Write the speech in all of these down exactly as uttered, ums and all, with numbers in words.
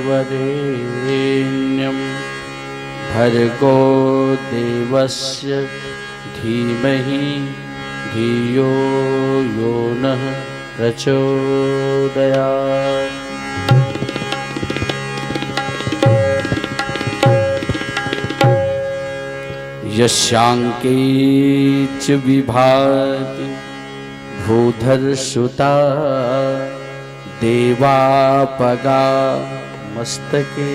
वरेण्यं भर्गो देवस्य धीमहि धियो यो नः प्रचोदयात्। यस्याङ्के च विभाति भूधरसुता देवापगा मस्तके।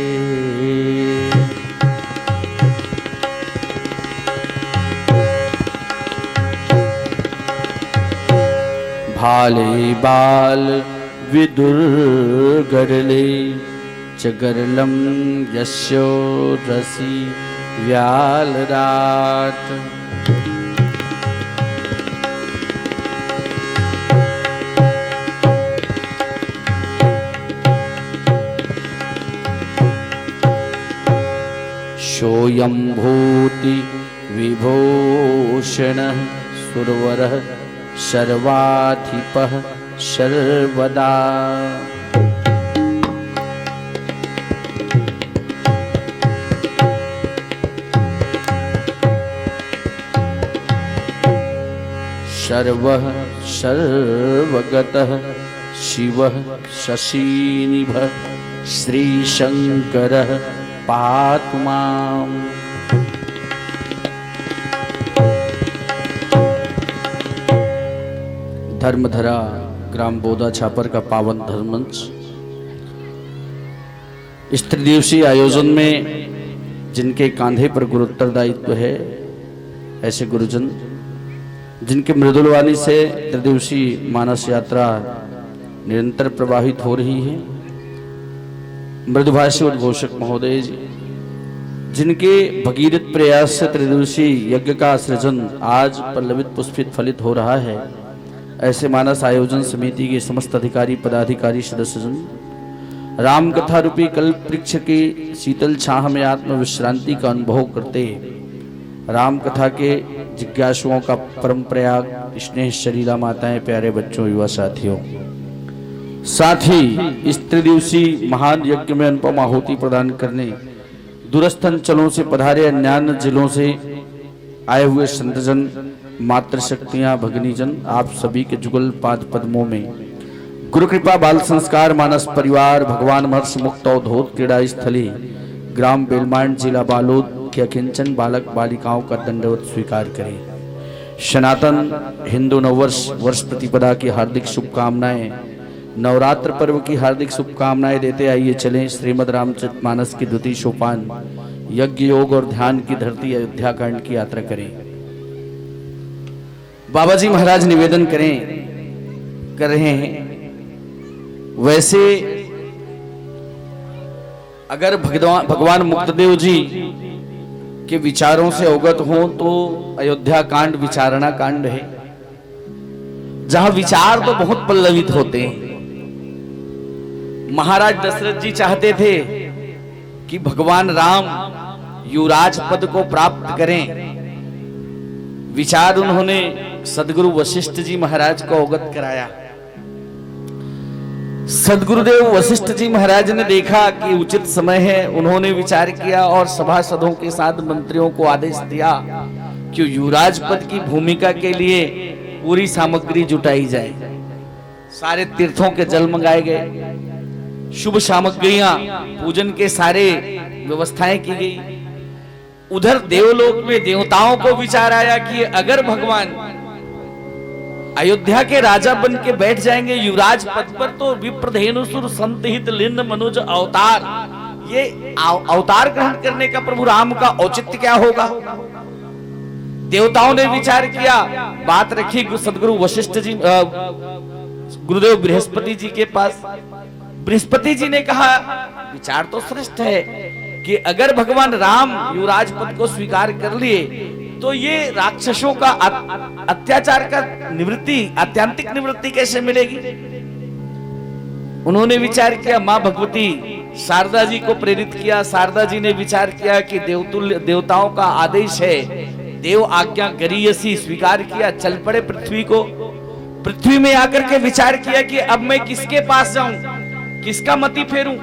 भाले बाल विदुर गरले च गरलं यस्योरसि व्यालराट। सोऽयं भूति विभूषणः सुरवरः सर्वाधिपः सर्वदा। सर्वः सर्वगतः शिवः शशिनिभः श्रीशंकरः पातु माम्। धर्मधरा ग्राम बोदा छापर का पावन धर्म मंच। इस त्रिदिवसीय आयोजन में जिनके कांधे पर गुरुत्तरदायित्व है, ऐसे गुरुजन जिनके मृदुलवाणी से त्रिदिवसीय मानस यात्रा निरंतर प्रवाहित हो रही है, मृदुभाषी उद्घोषक महोदय जी, जिनके भगीरथ प्रयास से त्रिदिवसीय यज्ञ का सृजन आज पल्लवित पुष्पित फलित हो रहा है, ऐसे मानस आयोजन समिति के समस्त अधिकारी पदाधिकारी सदस्यजन, राम कथा रूपी कल्प वृक्ष की शीतल छाह में आत्म विश्रांति का अनुभव करते, राम कथा के जिज्ञासुओं का परम प्रयाग, स्नेह शरीला माताएं, प्यारे बच्चों, युवा साथियों, साथ ही इस त्रिदिवसीय महान यज्ञ में अनुपम आहुति प्रदान करने दूरस्थ अंचलों से पधारे, अन्यान्य जिलों से आए हुए संतजन, मातृशक्तियां, भगिनीजन, आप सभी के जुगल पाद पद्मों में गुरु कृपा बाल संस्कार मानस परिवार, भगवान महर्षि मुक्त अवधूत क्रीड़ा स्थली, ग्राम बेलमांड, जिला बालोद के अकिंचन बालक बालिकाओं का दंडवत स्वीकार करें। सनातन हिंदू नववर्ष वर्ष प्रतिपदा की हार्दिक शुभकामनाएं, नवरात्र पर्व की हार्दिक शुभकामनाएं देते आइए चलें श्रीमद् रामचरितमानस की द्वितीय सोपान यज्ञ योग और ध्यान की धरती अयोध्या कांड की यात्रा करें। बाबा जी महाराज निवेदन करें, कर रहे हैं। वैसे अगर भगवान, भगवान मुक्तदेव जी के विचारों से अवगत हो तो अयोध्या कांड विचारणा कांड है, जहां विचार तो बहुत पल्लवित होते हैं। महाराज दशरथ जी चाहते थे कि भगवान राम युवराज पद को प्राप्त करें। विचार उन्होंने सदगुरु वशिष्ठ जी महाराज को अवगत कराया। सदगुरुदेव वशिष्ठ जी महाराज ने देखा कि उचित समय है, उन्होंने विचार किया और सभासदों के साथ मंत्रियों को आदेश दिया कि युवराज पद की भूमिका के लिए पूरी सामग्री जुटाई जाए। सारे तीर्थों के जल मंगाए गए, शुभ सामग्रियां, पूजन के सारे व्यवस्थाएं की गई। उधर देवलोक में देवताओं को विचार आया कि अगर भगवान अयोध्या के राजा बन के बैठ जाएंगे युवराज पद पर, तो विप्रधेनुसुर संतहित लिन्न मनुज अवतार, ये अव-, अवतार ग्रहण करने का प्रभु राम का औचित्य क्या होगा। देवताओं ने विचार किया, बात रखी गु-, सदगुरु वशिष्ठ जी, अ, गुरुदेव बृहस्पति जी के पास। बृहस्पति जी ने कहा, विचार तो श्रेष्ठ है कि अगर भगवान राम युवराज पद को स्वीकार कर लिए तो ये राक्षसों का अत-, अत्याचार का निवृत्ति, आत्यंतिक निवृत्ति कैसे मिलेगी। उन्होंने विचार किया, माँ भगवती शारदा जी को प्रेरित किया। शारदा जी ने विचार किया कि देवतुल्य, देवताओं का आदेश है, देव आज्ञा गरीयसी, स्वीकार किया, चल पड़े पृथ्वी को। पृथ्वी में आकर के विचार किया कि अब मैं किसके पास जाऊं। किसका मति फेरूं?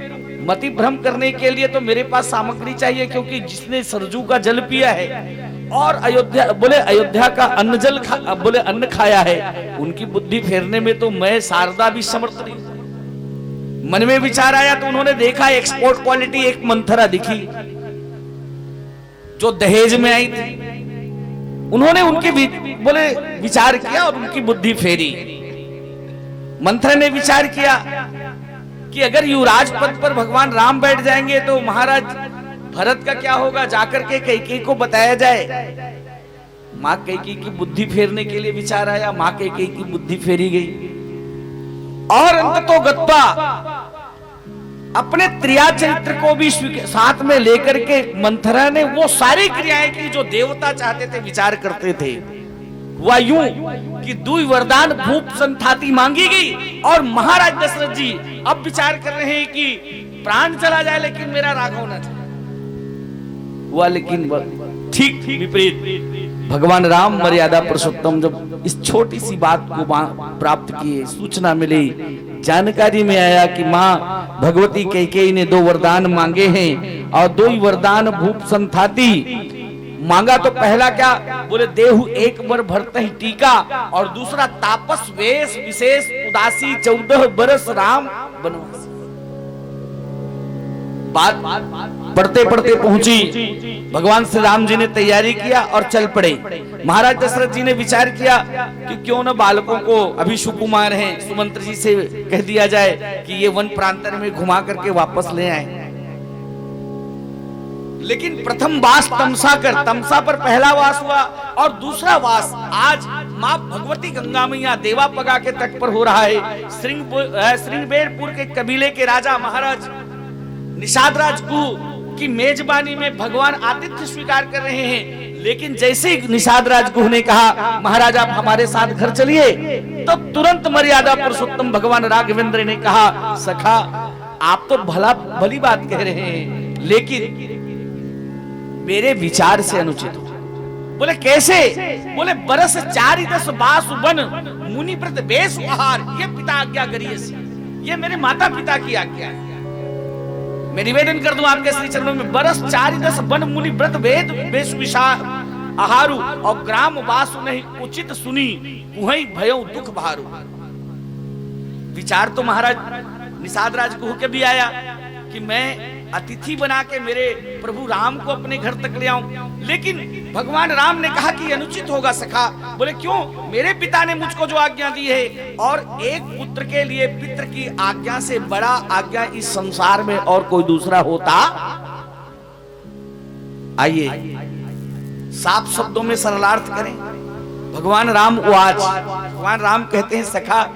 मति भ्रम करने के लिए तो मेरे पास सामग्री चाहिए, क्योंकि जिसने सरजू का जल पिया है और अयोध्या, बोले, अयोध्या का अन्न जल खा, बोले, अन्न खाया है, उनकी बुद्धि फेरने में तो मैं शारदा भी समर्थ नहीं। मन में विचार आया तो उन्होंने देखा, एक्सपोर्ट क्वालिटी एक मंथरा दिखी जो दहेज में आई थी। उन्होंने उनके वि-, बोले, विचार किया और उनकी बुद्धि फेरी। मंथरा ने विचार किया कि अगर युवराज पद पर भगवान राम बैठ जाएंगे तो महाराज भरत का क्या होगा, जाकर के कैकेयी को बताया जाए। माँ कैकेयी की बुद्धि फेरने के लिए विचार आया, माँ कैकेयी की बुद्धि फेरी गई और अंततो गत्वा अपने त्रिया चरित्र को भी स्वीक-, साथ में लेकर के मंथरा ने वो सारी क्रियाएं की जो देवता चाहते थे, विचार करते थे। हुआ यूं कि दुई वरदान भूप संथाती मांगी गई और महाराज दशरथ जी अब विचार कर रहे हैं कि प्राण चला जाए लेकिन मेरा राघव ना चले। हुआ लेकिन व-, ठीक विपरीत। भगवान राम मर्यादा पुरुषोत्तम जब इस छोटी सी बात को बा-, प्राप्त किए, सूचना मिली, जानकारी में आया कि माँ भगवती कैकेयी ने दो वरदान मांगे हैं और दो ही वरदान भूप संथाती मांगा। तो पहला क्या बोले, देहु एक बर भरतहि टीका, और दूसरा तापस वेश विशेष उदासी चौदह बरस राम बनवासी। बात पढ़ते पढ़ते पहुंची, भगवान श्री राम जी ने तैयारी किया और चल पड़े। महाराज दशरथ जी ने विचार किया कि क्यों न बालकों को, अभी सुकुमार हैं, सुमंत्र जी से कह दिया जाए कि ये वन प्रांतन में घुमा करके वापस ले आए। लेकिन प्रथम वास तमसा कर, तमसा पर पहला वास हुआ और दूसरा वास आज माँ भगवती गंगा मैया देवापगा के तट पर हो रहा है। श्रृंग-, अ, श्रृंगबेरपुर के कबीले के राजा महाराज निषाद राज गुह की मेजबानी में भगवान आतिथ्य स्वीकार कर रहे हैं। लेकिन जैसे ही निषाद राज गुह ने कहा, "महाराज, आप हमारे साथ घर चलिए," तो तुरंत मर्यादा पुरुषोत्तम भगवान राघवेंद्र ने कहा, "सखा, आप तो भला, भली बात कह रहे हैं, लेकिन मेरे विचार से अनुचित हो।" बोले, "कैसे?" बोले, "बरस चारि दस बासु बन, मुनि व्रत बेसु आहार।" ये पिता आज्ञा करिए, ये मेरे माता पिता की आज्ञा है। मैं निवेदन कर दूं आपके श्री चरणों में, "बरस चारि दस बन मुनि व्रत वेद बेसु विषा आहारु, और ग्राम वासु नहीं उचित सुनी, गुहई भयउ दुख भारू।" विचार तो महाराज निषाद राज गुह के भी आया कि मैं अतिथि बना के मेरे प्रभु राम को अपने घर तक ले आऊं, लेकिन भगवान राम ने कहा कि अनुचित होगा सखा। बोले, "क्यों?" "मेरे पिता ने मुझको जो आज्ञा दी है, और एक पुत्र के लिए पितृ की आज्ञा से बड़ा आज्ञा इस संसार में और कोई दूसरा होता।" आइए, साफ शब्दों में सरलार्थ करें। भगवान राम उवाच, भगवान राम कहते हैं, सखा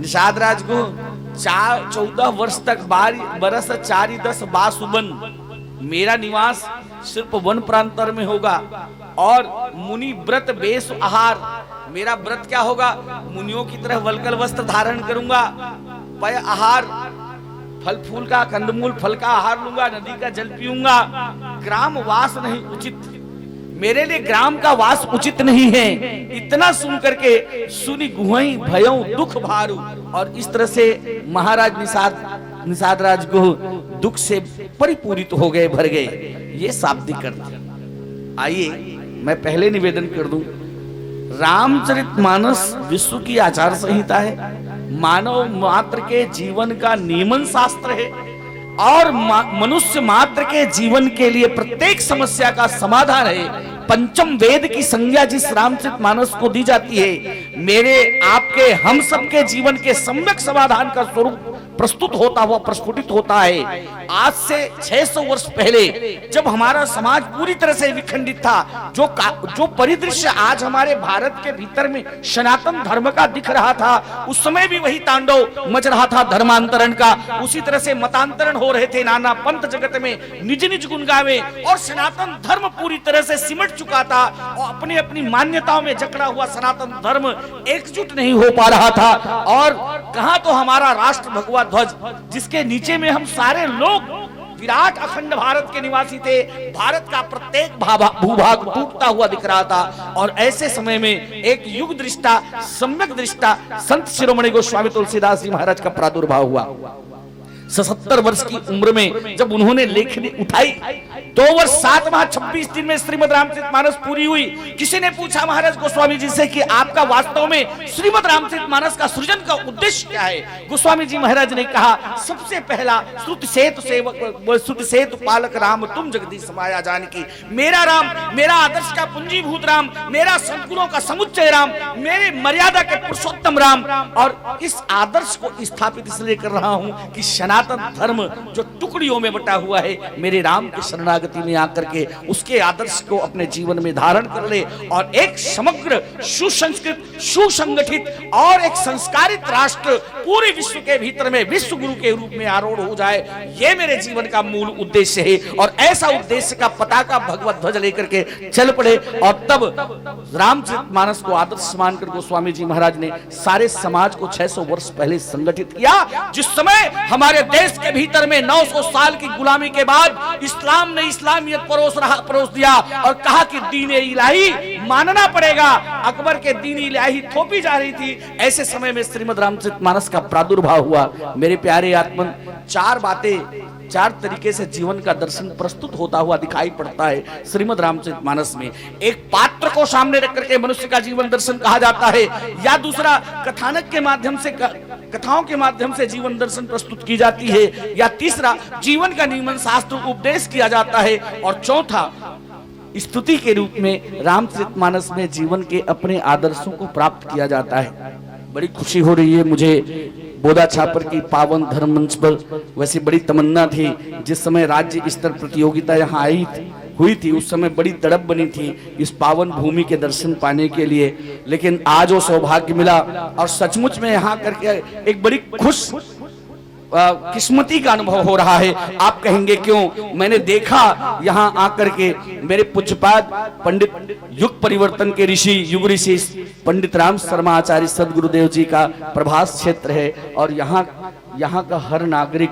निषाद राज गुह, चार, चौदह वर्ष तक बारी, बरस चारि दस बासु बन, मेरा निवास सिर्फ वन प्रांतर में होगा, और मुनि व्रत बेसु आहार, मेरा व्रत क्या होगा? मुनियों की तरह वलकल वस्त्र धारण करूंगा, पय आहार, फल फूल का, कंदमूल फल का आहार लूंगा, नदी का जल पीऊंगा, ग्राम वास नहीं उचित, मेरे लिए ग्राम का वास उचित नहीं है।" इतना सुन करके सुनि गुहई भयउ दुख भारू, और इस तरह से महाराज निषाद, निषाद राज गुह दुख से परिपूरित हो गए, भर गए। ये शाब्दिक अर्थ। आइए, मैं पहले निवेदन कर दूं, रामचरितमानस विश्व की आचार संहिता है, मानव मात्र के जीवन का नियमन शास्त्र है, और मा-, मनुष्य मात्र के जीवन के लिए प्रत्येक समस्या का समाधान है। पंचम वेद की संज्ञा जिस रामचरितमानस को दी जाती है, मेरे, आपके, हम सबके जीवन के सम्यक समाधान का स्वरूप प्रस्तुत होता हुआ प्रस्फुटित होता है। आज से छह सौ वर्ष पहले जब हमारा समाज पूरी तरह से विखंडित था, जो का-, जो परिदृश्य आज हमारे भारत के भीतर में सनातन धर्म का दिख रहा था, उस समय भी वही तांडव मच रहा था धर्मांतरण का। उसी तरह से मतांतरण हो रहे थे नाना पंथ जगत में, निज निज गुण गावे, और सनातन धर्म पूरी तरह से सिमट चुका था और अपनी अपनी मान्यताओं में जकड़ा हुआ सनातन धर्म एकजुट नहीं हो पा रहा था। और कहाँ तो हमारा राष्ट्र भगवा ध्वज, जिसके नीचे में हम सारे लोग विराट अखंड भारत के निवासी थे, भारत का प्रत्येक भाभा-, भूभाग टूटता हुआ दिख रहा था। और ऐसे समय में एक युग दृष्टा, सम्यक दृष्टा संत शिरोमणि गोस्वामी तुलसीदास जी महाराज का प्रादुर्भाव हुआ। सतहत्तर वर्ष की उम्र में जब उन्होंने लेखनी उठाई, दो वर्ष सात माह छब्बीस दिन में श्रीमद् रामचरित मानस पूरी हुई। किसी ने पूछा महाराज गोस्वामी जी से कि आपका वास्तव में श्रीमद् रामचरित मानस का सृजन का उद्देश्य क्या है? गोस्वामी जी महाराज ने कहा, सबसे पहला श्रुति सेतु सेवक, श्रुति सेतु पालक राम तुम जगदीश माया जानकी। मेरा राम, मेरा आदर्श का पूंजीभूत राम, मेरा सद्गुणों का समुच्चय राम, मेरे मर्यादा के पुरुषोत्तम राम। और इस आदर्श को स्थापित इसलिए कर रहा हूं कि सनातन धर्म जो टुकड़ियों में बटा हुआ है, मेरे राम की शरणागति में आकर के उसके आदर्श को अपने जीवन में धारण कर ले और एक समग्र सुसंस्कृत, सुसंगठित और एक संस्कारित राष्ट्र पूरे विश्व के भीतर में विश्व गुरु के रूप में आरूढ़ हो जाए, ये मेरे जीवन का मूल उद्देश्य है। और ऐसा उद्देश्य का पताका भगवत ध्वज लेकर के चल पड़े। और तब रामचरित मानस को आदर्श मानकर गोस्वामी जी महाराज ने सारे समाज को छह सौ वर्ष पहले संगठित किया, जिस समय हमारे देश के भीतर में नौ सौ साल की गुलामी के बाद इस्लाम ने इस्लामियत परोस रहा, परोस दिया और कहा कि दीन इलाही मानना पड़ेगा। अकबर के दीन इलाही थोपी जा रही थी, ऐसे समय में श्रीमद् रामचरित मानस का प्रादुर्भाव हुआ। मेरे प्यारे आत्मन, चार बातें, चार तरीके से जीवन का दर्शन प्रस्तुत होता हुआ दिखाई पड़ता है श्रीमद् रामचरित मानस में। एक पात्र को सामने रख करके मनुष्य का जीवन दर्शन कहा जाता है, या दूसरा कथानक के माध्यम से क-, कथाओं के माध्यम से जीवन दर्शन प्रस्तुत की जाती है, या तीसरा जीवन का नियमन शास्त्र उपदेश किया जाता है, और चौथा स्तुति के रूप में रामचरित मानस में जीवन के अपने आदर्शों को प्राप्त किया जाता है। बड़ी खुशी हो रही है मुझे बोधा छापर की पावन धर्म मंच पर। वैसी बड़ी तमन्ना थी, जिस समय राज्य स्तर प्रतियोगिता यहाँ आई थी, हुई थी, उस समय बड़ी तड़प बनी थी इस पावन भूमि के दर्शन पाने के लिए, लेकिन आज वो सौभाग्य मिला और सचमुच में यहाँ करके एक बड़ी खुश किस्मती का अनुभव हो रहा है। आप कहेंगे क्यों? मैंने देखा यहाँ आकर के मेरे पूज्यपाद पंडित युग परिवर्तन के ऋषि, युग ऋषि पंडित राम शर्मा आचार्य सदगुरुदेव जी का प्रभास क्षेत्र है, और यहाँ, यहाँ का हर नागरिक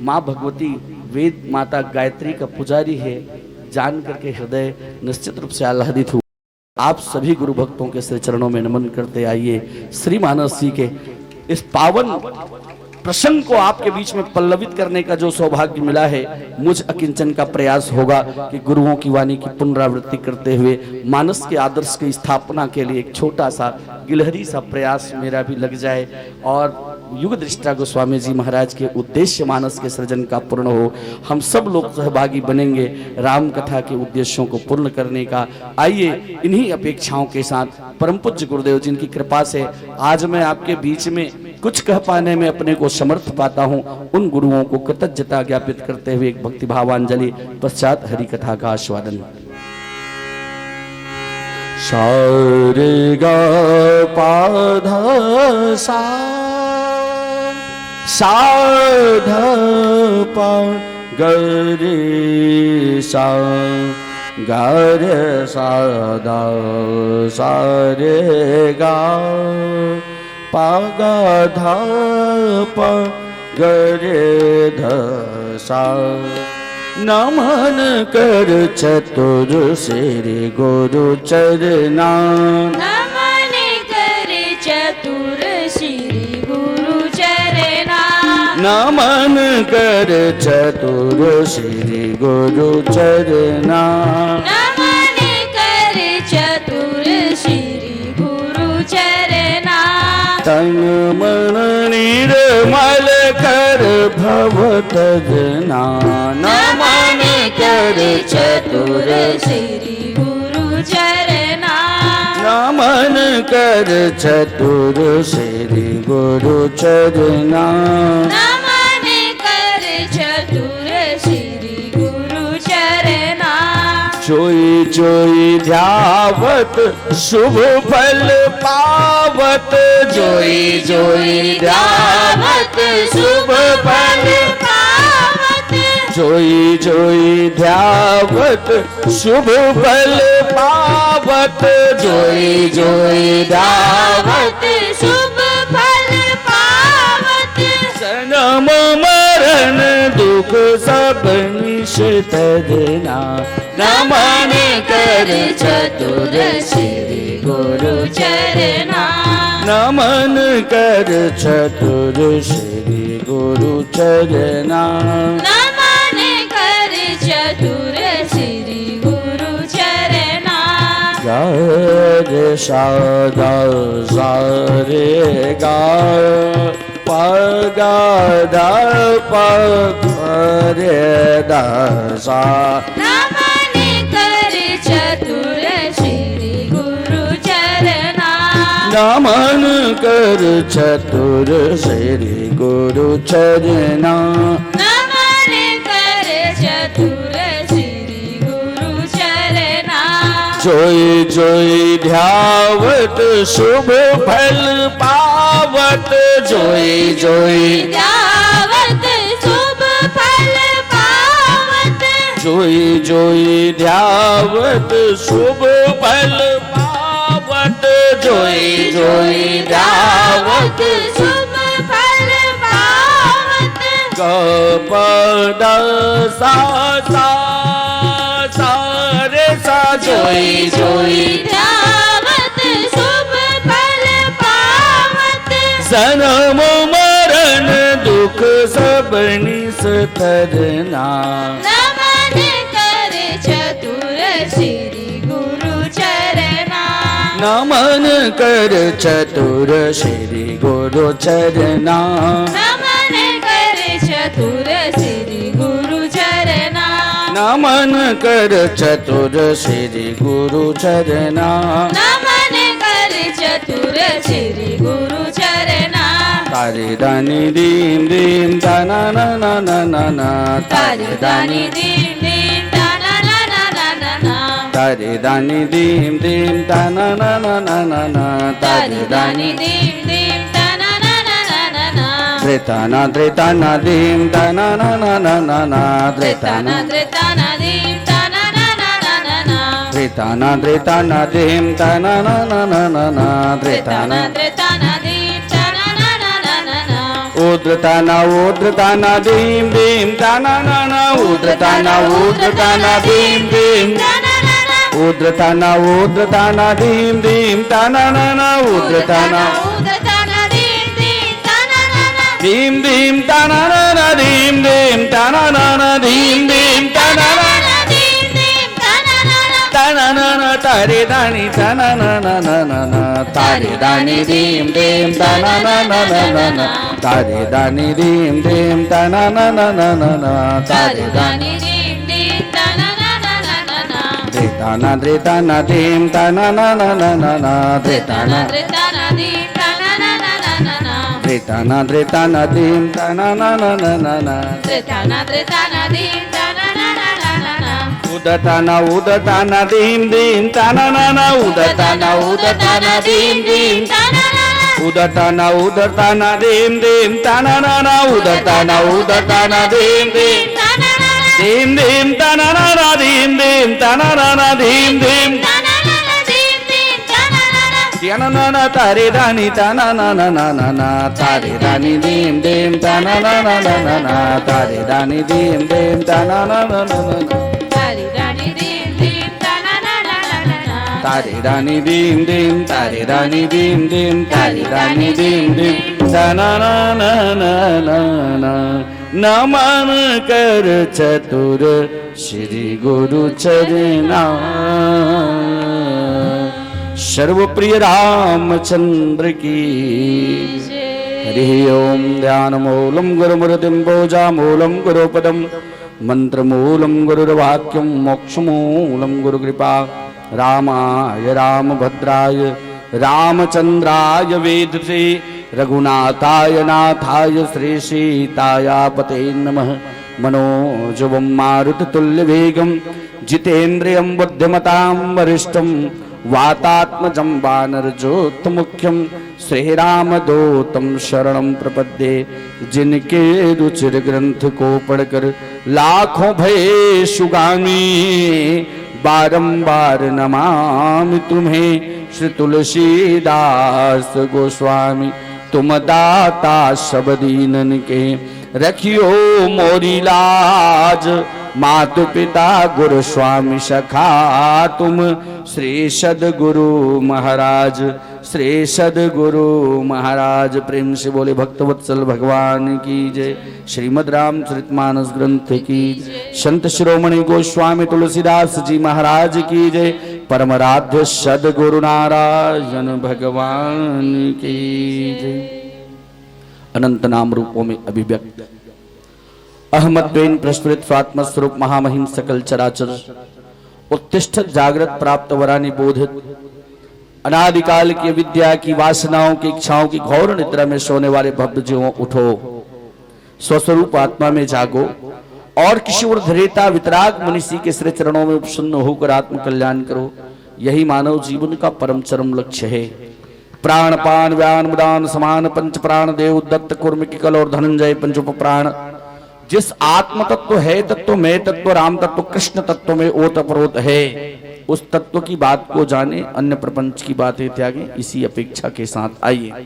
माँ भगवती, वेद माता गायत्री का पुजारी है, जान करके हृदय निश्चित रूप से आह्लादित हुआ। आप सभी गुरु भक्तों के श्री चरणों में नमन करते आइए। श्री मानस जी के इस पावन प्रसंग को आपके बीच में पल्लवित करने का जो सौभाग्य मिला है, मुझ अकिंचन का प्रयास होगा कि गुरुओं की वाणी की पुनरावृत्ति करते हुए मानस के आदर्श की स्थापना के लिए एक छोटा सा गिलहरी सा प्रयास मेरा भी लग जाए और युग दृष्टा गोस्वामी जी महाराज के उद्देश्य मानस के सृजन का पूर्ण हो। हम सब लोग सहभागी बनेंगे राम कथा के उद्देश्यों को पूर्ण करने का। आइए, इन्हीं अपेक्षाओं के साथ परम पूज्य गुरुदेव जी की कृपा से आज मैं आपके बीच में कुछ कह पाने में अपने को समर्थ पाता हूँ। उन गुरुओं को कृतज्ञता ज्ञापित करते हुए एक भक्तिभावांजलि, पश्चात हरि कथा का आस्वादन। सा रे गा पा धा सा, सा धा पा ग रे सा, ग रे सा धा सा रे गा पा गा धा पा ग रे ध सा। नमन कर चतुर श्री गुरु चरना। नमन कर चतुर श्री गुरु चरना। नमन कर चतुर श्री गुरु चरना। नमन कर चतुर श्री गुरु चरना। तन मन निर्मल कर भव तरना। नमन कर चतुर श्री गुरु चरना। नमन कर चतुर श्री गुरु चरना। नमन कर चतुर श्री गुरु चरना। जोई जोई ध्यावत शुभ फल पावत। जोई जोई ध्यावत शुभ फल पावत। जोई जोई ध्यावत शुभ फल पावत। जोई जोई ध्यावत शुभ फल पावत। जन्म मरण दुख सब निश तरना। नमन कर चतुर श्री गुरु चरना। नमन कर चतुर श्री गुरु चरना। नमन कर चतुर श्री गुरु चरना। ग रे सा ध सा रे गा, प ग ध प रे ध सा। नमन कर चतुर श्री गुरु चरना। नमन कर चतुर श्री गुरु चरना। नमन कर चतुर श्री गुरु चरना। जोई जोई ध्यावत शुभ फल पावत। जोई जोई ध्यावत शुभ फल पावत। जोई जोई ध्यावत शुभ फल पावत। जोई जोई ध्यावत शुभ फल पावत। ग प ध सा सा सा रे सा। जोई जोई ध्यावत शुभ फल पावत। जन्म मरण दुख सब निस तरना। नमन कर चतुर श्री गुरु चरना। नमन कर चतुर श्री गुरु चरना। नमन कर चतुर श्री गुरु चरना। नमन कर चतुर श्री गुरु चरना। नमन कर चतुर श्री गुरु चरना। तारी दानी दीम दीम तना ना ना ना ना ना। तारी दानी दीम दीम तना ना ना ना ना ना। तारी दानी दीम दीम तना ना ना ना ना ना। तारी दानी दीम दीम तना ना ना ना ना ना। धृताना धृताना दीम तना ना ना ना ना ना। धृताना धृताना दीम तना ना ना ना ना ना। धृताना धृताना दीम तना ना ना ना ना ना। धृताना धृताना दीम तना ना ना ना ना ना। उद्रताना उद्रताना दीम दीम तना ना ना। उद्रताना उद्रताना दीम दीम। उद्रताना उद्रताना दीम दीम तना ना ना। उद्रताना उद्रताना दीम दीम तना ना ना। दीम दीम तना ना ना। दीम दीम तना ना ना। दीम दीम तना ना ना। दीम दीम तना ना ना। तना ना ना तारे दानी तना ना ना ना ना ना। तारे दानी दीम दीम तना ना ना ना ना ना। तारे दानी दीम दीम तना ना ना ना ना ना। तारे दानी दीम दीम तना ना ना ना ना ना ना। धृताना धृताना दीम तना ना ना ना ना। धृताना धृताना दीम तना ना ना ना ना ना। धृताना धृताना दीम तना ना ना ना ना ना। धृताना धृताना दीम तना ना ना ना ना ना। उदताना उदताना दीम दीम तना ना ना। उदताना उदताना दीम दीम तना ना ना। उदताना उदताना दीम दीम तना ना ना। उदताना उदताना दीम दीम तना ना ना। दीम दीम तना ना ना। दीम दीम तना ना ना। दीम दीम तना ना ना। दीम दीम तना ना ना। तना ना ना तारे दानी तना ना ना ना ना ना। तारे दानी दीम दीम तना ना ना ना ना ना। तारे दानी दीम दीम तना ना ना ना ना ना। तारे दानी दीम दीम तना ना ना ना ना ना। तारे दानी दीम दीम तारे दानी दीम दीम तारे दानी दीम दीम तना ना ना ना ना ना। नमन कर चतुर श्री गुरु चरना। सर्वप्रिय रामचंद्र की। हरि ओम। ध्यान मूलम गुरु मूर्तिम पूजा मूलम गुरु पदम मंत्र मूलम गुरुर्वाक्यम मोक्ष मूलम गुरु कृपा। रामाय रामभद्राय रामचंद्राय वेधसे रघुनाथाय नाथाय श्री सीतायापते नमः। मनोजवं मारुततुल्यवेगं जितेन्द्रियं बुद्धिमतां वरिष्ठं वातात्मजं वानरयूथमुख्यं श्रीरामदूतं शरणं प्रपद्ये। जिनके रुचिर ग्रंथ को पढ़कर लाखों भये सुगामी, बारंबार नमामि तुम्हें श्री तुलसीदास गोस्वामी। तुम दाता सब दीनन के रखियो मोरी लाज, मातु पिता गुरु स्वामी सखा तुम श्री सदगुरु महाराज। श्री सदगुरु महाराज। प्रेम से बोले भक्तवत्सल भगवान की जय। श्रीमद् रामचरितमानस ग्रंथ की जय। संत शिरोमणि गोस्वामी तुलसीदास जी महाराज की जय। परमाराध्य सदगुरु नारायण भगवान की जय। अनंत नाम रूपों में अभिव्यक्त अहमत्वेन प्रस्फुरित स्वात्म स्वरूप महामहिम सकल चराचर उत्तिष्ठ जागृत प्राप्त वरानि बोधित अनादिकाल की अविद्या की वासनाओं की इच्छाओं की घोर निद्रा में सोने वाले भक्त जीवों, उठो, स्वस्वरूप आत्मा में जागो और किसी ओर धैर्यता वितराग मुनि सी के श्री चरणों में उपसन्न होकर आत्म कल्याण करो। यही मानव जीवन का परम चरम लक्ष्य है। प्राण पान व्यान उदान समान पंच प्राण देव दत्त कुर्म किकल और धनंजय पंच उप प्राण। जिस आत्म तत्व है तत्व मैं तत्व राम तत्व कृष्ण तत्व में ओत प्रोत है, उस तत्व की बात को जाने, अन्य प्रपंच की बातें त्यागें। इसी अपेक्षा के साथ आइए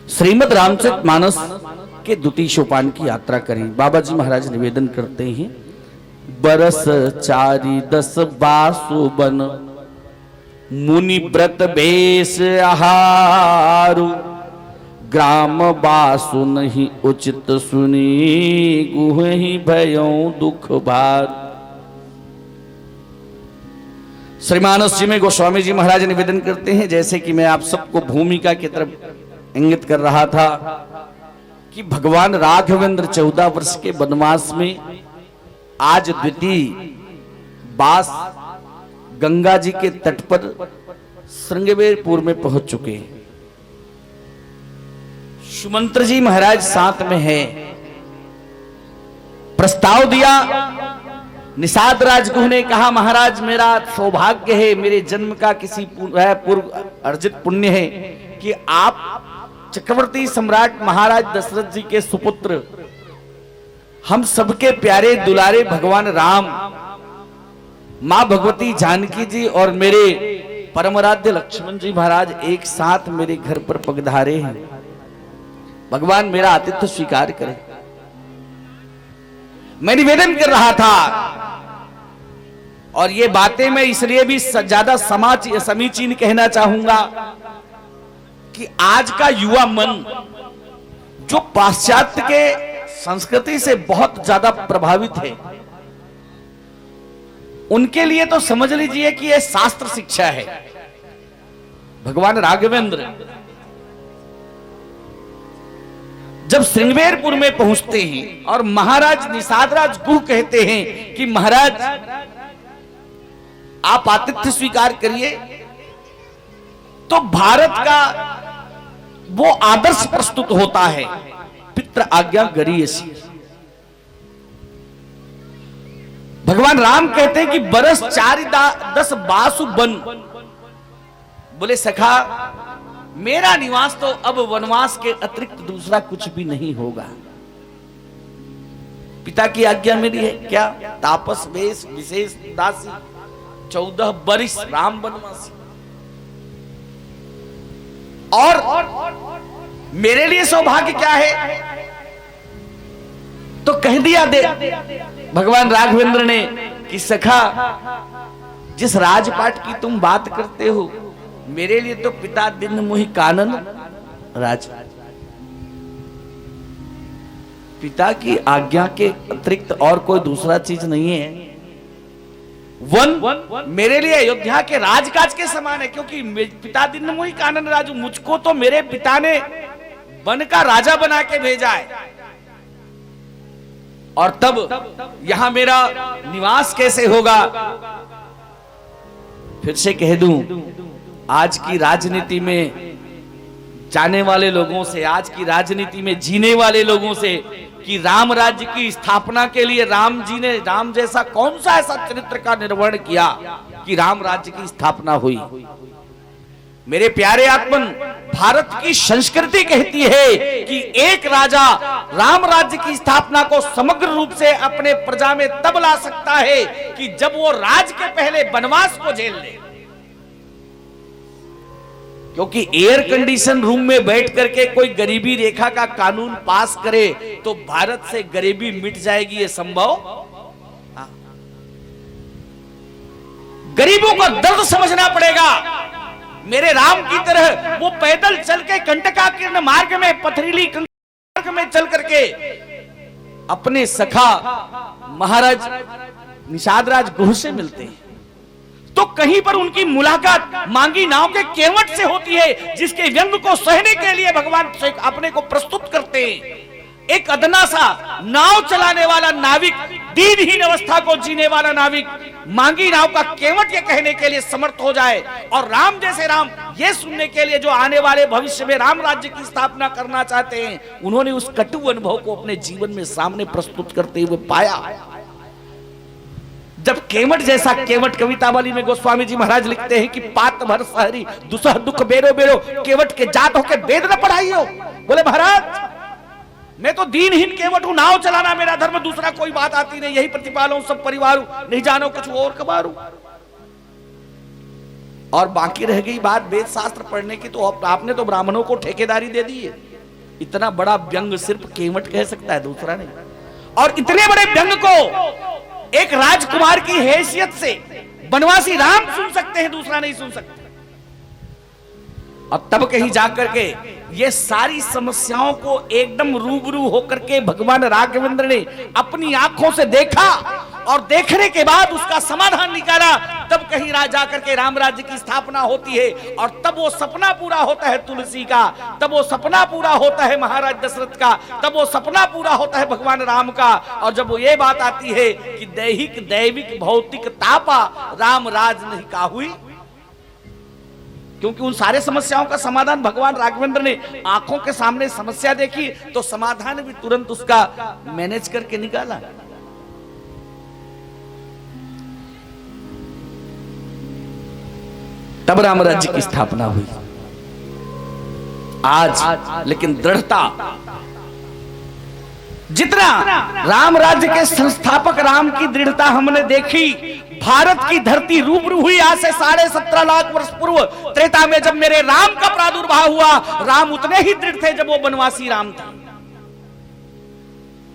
श्रीमद् रामचरित मानस के द्वितीय सोपान की यात्रा करें। बाबा जी महाराज निवेदन करते हैं, बरस चारि दस बासु बन मुनि व्रत बेस आहारु, ग्राम बासु नहीं उचित सुनी गुहहि भयउ दुख भार। श्री मानस जी में गोस्वामी जी महाराज निवेदन करते हैं, जैसे कि मैं आप सबको भूमिका की तरफ इंगित कर रहा था कि भगवान राघवेंद्र चौदह वर्ष के वनवास में आज द्वितीय बास गंगा जी के तट पर श्रृंगवेरपुर में पहुंच चुके हैं। सुमंत्र जी महाराज साथ में है। प्रस्ताव दिया, निषाद राजगुह ने कहा, महाराज, मेरा सौभाग्य है, मेरे जन्म का किसी पूर्व, है, पूर्व अर्जित पुण्य है कि आप चक्रवर्ती सम्राट महाराज दशरथ जी के सुपुत्र, हम सबके प्यारे दुलारे भगवान राम, माँ भगवती जानकी जी और मेरे परमाराध्य लक्ष्मण जी महाराज एक साथ मेरे घर पर पगधारे हैं। भगवान, मेरा आतिथ्य स्वीकार करें। मैं निवेदन कर रहा था, और ये बातें मैं इसलिए भी स-, ज्यादा समाच-, समीचीन कहना चाहूंगा कि आज का युवा मन जो पाश्चात्य के संस्कृति से बहुत ज्यादा प्रभावित है, उनके लिए तो समझ लीजिए कि यह शास्त्र शिक्षा है। भगवान राघवेंद्र जब श्रृंगवेरपुर में पहुंचते हैं और महाराज निषादराज गुह कहते हैं कि महाराज, आप आतिथ्य स्वीकार करिए, तो भारत का वो आदर्श प्रस्तुत होता है, पितृ आज्ञा गरीयसी। भगवान राम कहते हैं कि बरस चारि दा-, दस बासु बन। बोले, सखा, मेरा निवास तो अब वनवास के अतिरिक्त दूसरा कुछ भी नहीं होगा। पिता की आज्ञा मिली है क्या? तापस वेश विशेष दासी, चौदह बरिस राम वनवासी। और मेरे लिए सौभाग्य क्या है? तो कह दिया दे भगवान राघवेंद्र ने कि सखा, जिस राजपाट की तुम बात करते हो, मेरे लिए तो पिता दीन्ह मुहि कानन राज। पिता की आज्ञा के अतिरिक्त और कोई दूसरा चीज नहीं है। वन मेरे लिए अयोध्या के राजकाज के समान है, क्योंकि मे-, पिता दीन्ह मुहि कानन राजू, मुझको तो मेरे पिता ने वन का राजा बना के भेजा है, और तब यहाँ मेरा निवास कैसे होगा? फिर से कह दूं, आज की राजनीति में जाने वाले लोगों से, आज की राजनीति में जीने वाले लोगों से, कि राम राज्य की स्थापना के लिए राम जी ने, राम जैसा कौन सा ऐसा चरित्र का निर्वहन किया कि राम राज्य की स्थापना हुई। मेरे प्यारे आत्मन, भारत की संस्कृति कहती है कि एक राजा राम राज्य की स्थापना को समग्र रूप से अपने प्रजा में तब ला सकता है कि जब वो राज के पहले वनवास को झेल ले, क्योंकि एयर कंडीशन रूम में बैठ करके कोई गरीबी रेखा का कानून पास करे तो भारत से गरीबी मिट जाएगी, ये संभव? हाँ। गरीबों का दर्द समझना पड़ेगा। मेरे राम की तरह वो पैदल चल के कंटकाकीर्ण मार्ग में, पथरीली कंक मार्ग में चल करके अपने सखा महाराज निषाद राज गुह से मिलते हैं, तो कहीं पर उनकी मुलाकात मांगी नाव के केवट से होती है, जिसके व्यंग को सहने के लिए भगवान से अपने को प्रस्तुत करते हैं। एक अदना सा नाव चलाने वाला नाविक, दीनहीन अवस्था को जीने वाला नाविक, मांगी नाव का केवट ये कहने के लिए समर्थ हो जाए, और राम जैसे राम ये सुनने के लिए, जो आने वाले भविष्य में राम राज्य की स्थापना करना चाहते हैं, उन्होंने उस कटु अनुभव को अपने जीवन में सामने प्रस्तुत करते हुए पाया। जब केवट जैसा, केवट कवितावली में गोस्वामी जी महाराज लिखते हैं कि पात भर सहरी दुसह दुख बेरो बेरो, केवट के जात होके वेद न पढ़ाई हो। बोले महाराज, मैं तो दीनहीन केवट हूं, नाव चलाना मेरा धर्म, दूसरा कोई बात आती नहीं, यही प्रतिपालूं सब परिवारू, नहीं जानो कुछ और कबारू। और बाकी रह गई बात वेद शास्त्र पढ़ने की, तो आप, आपने तो ब्राह्मणों को ठेकेदारी दे दी है। इतना बड़ा व्यंग सिर्फ केवट कह सकता है, दूसरा नहीं। और इतने बड़े व्यंग को एक राजकुमार की हैसियत से बनवासी राम सुन सकते हैं, दूसरा नहीं सुन सकता। और तब कहीं जाकर के ये सारी समस्याओं को एकदम रूबरू होकर के भगवान राघवेंद्र ने अपनी आंखों से देखा और देखने के बाद उसका समाधान निकाला। तब कहीं रा-, जाकर के राम राज्य की स्थापना होती है और तब वो सपना पूरा होता है तुलसी का, तब वो सपना पूरा होता है महाराज दशरथ का, तब वो सपना पूरा होता है भगवान राम का। और जब वो ये बात आती है कि दैहिक दैविक भौतिक तापा राम राज नहीं काहुई, क्योंकि उन सारे समस्याओं का समाधान भगवान राघवेंद्र ने आंखों के सामने समस्या देखी तो समाधान भी तुरंत उसका मैनेज करके निकाला। तब राम राज्य की स्थापना हुई। आज लेकिन दृढ़ता, जितना राम राज्य के संस्थापक राम की दृढ़ता हमने देखी, भारत की धरती रूबरू हुई आज से साढ़े सत्रह लाख वर्ष पूर्व त्रेता में, जब मेरे राम का प्रादुर्भाव हुआ, राम उतने ही दृढ़ थे जब वो वनवासी राम थे।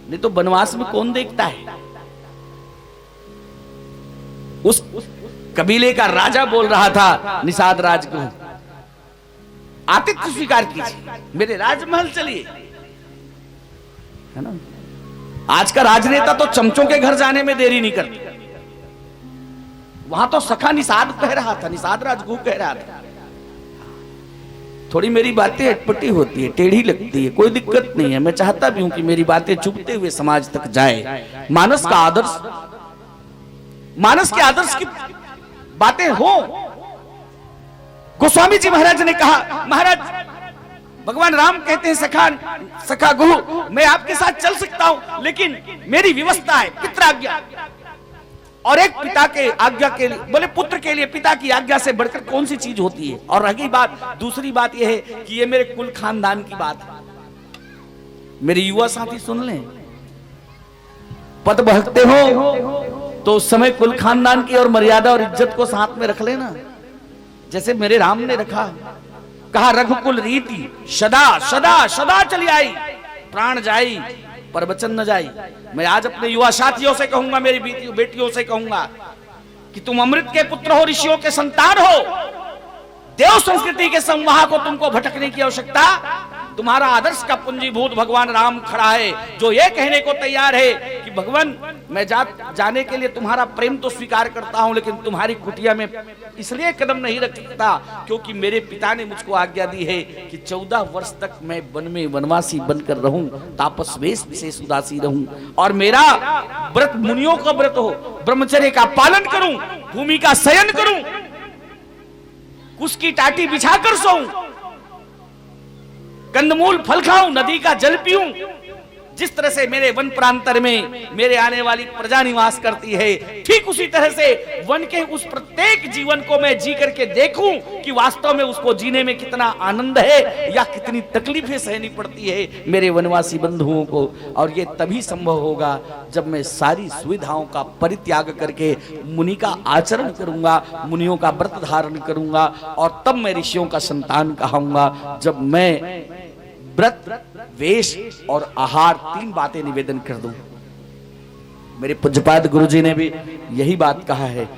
नहीं तो वनवास में कौन देखता है? उस कबीले का राजा बोल रहा था निषाद राज को, आतिथ्य स्वीकार कीजिए, मेरे राजमहल चलिए, है ना? आज का राजनेता तो चमचों के घर जाने में देरी नहीं करता। वहां तो सखा निषाद कह रहा था, निषाद राजगुह कह रहा था। थोड़ी मेरी बातें अटपटी होती है, टेढ़ी लगती है, कोई दिक्कत नहीं है। मैं चाहता भी हूं कि मेरी बातें चुभते हुए समाज तक जाए। मानस का आदर्श, मानस के आदर्श की बातें हो। गोस्वामी जी महाराज ने कहा, महाराज, भगवान राम कहते हैं, सखा, सखा गुहु, मैं आपके साथ चल सकता हूं, लेकिन मेरी व्यवस्था है, पितराज्ञा। और एक पिता के आज्ञा के लिए, बोले, पुत्र के लिए पिता की आज्ञा से बढ़कर कौन सी चीज होती है? और रह गई बात, दूसरी बात यह है कि ये मेरे कुल खानदान की बात है, मेरे युवा साथी सुन लें, पद बहकते हो तो उस समय कुल खानदान की और मर्यादा और इज्जत को साथ में रख लेना, जैसे मेरे राम ने रखा। कहा, रघुकुल रीति सदा सदा सदा चली आई, प्राण जाई पर वचन न जाई। मैं आज अपने युवा साथियों से कहूंगा, मेरी बेटी- बेटियों से कहूंगा कि तुम अमृत के पुत्र हो, ऋषियों के संतान हो। देव संस्कृति के संवाह को तुमको भटकने की आवश्यकता, तुम्हारा आदर्श का पूंजीभूत भगवान राम खड़ा है, जो ये कहने को तैयार है कि भगवान, मैं जा, जाने के लिए तुम्हारा प्रेम तो स्वीकार करता हूं, लेकिन तुम्हारी कुटिया में इसलिए कदम नहीं रख सकता क्योंकि मेरे पिता ने मुझको आज्ञा दी है कि चौदह वर्ष तक मैं वन में वनवासी बनकर रहूं, तापस वेश विशेष उदासी रहूं, और मेरा व्रत मुनियों का व्रत हो, ब्रह्मचर्य का पालन करूं, भूमि का शयन करूं, कुश की टाटी बिछाकर सोऊं, कंदमूल फल खाऊं, नदी का जल पीऊं। जिस तरह से मेरे वन प्रांतर में मेरे आने वाली प्रजा निवास करती है, ठीक उसी तरह से वन के उस प्रत्येक जीवन को मैं जी करके देखूं कि वास्तव में उसको जीने में कितना आनंद है या कितनी तकलीफें सहनी पड़ती है मेरे वनवासी बंधुओं को। और ये तभी संभव होगा जब मैं सारी सुविधाओं का परित्याग करके मुनि का आचरण करूंगा, मुनियों का व्रत धारण करूंगा, और तब मैं ऋषियों का संतान कहाऊंगा, जब मैं व्रत, वेश और आहार, तीन बातें निवेदन कर दूं। मेरे पूज्यपाद गुरु जी ने भी यही बात कहा है,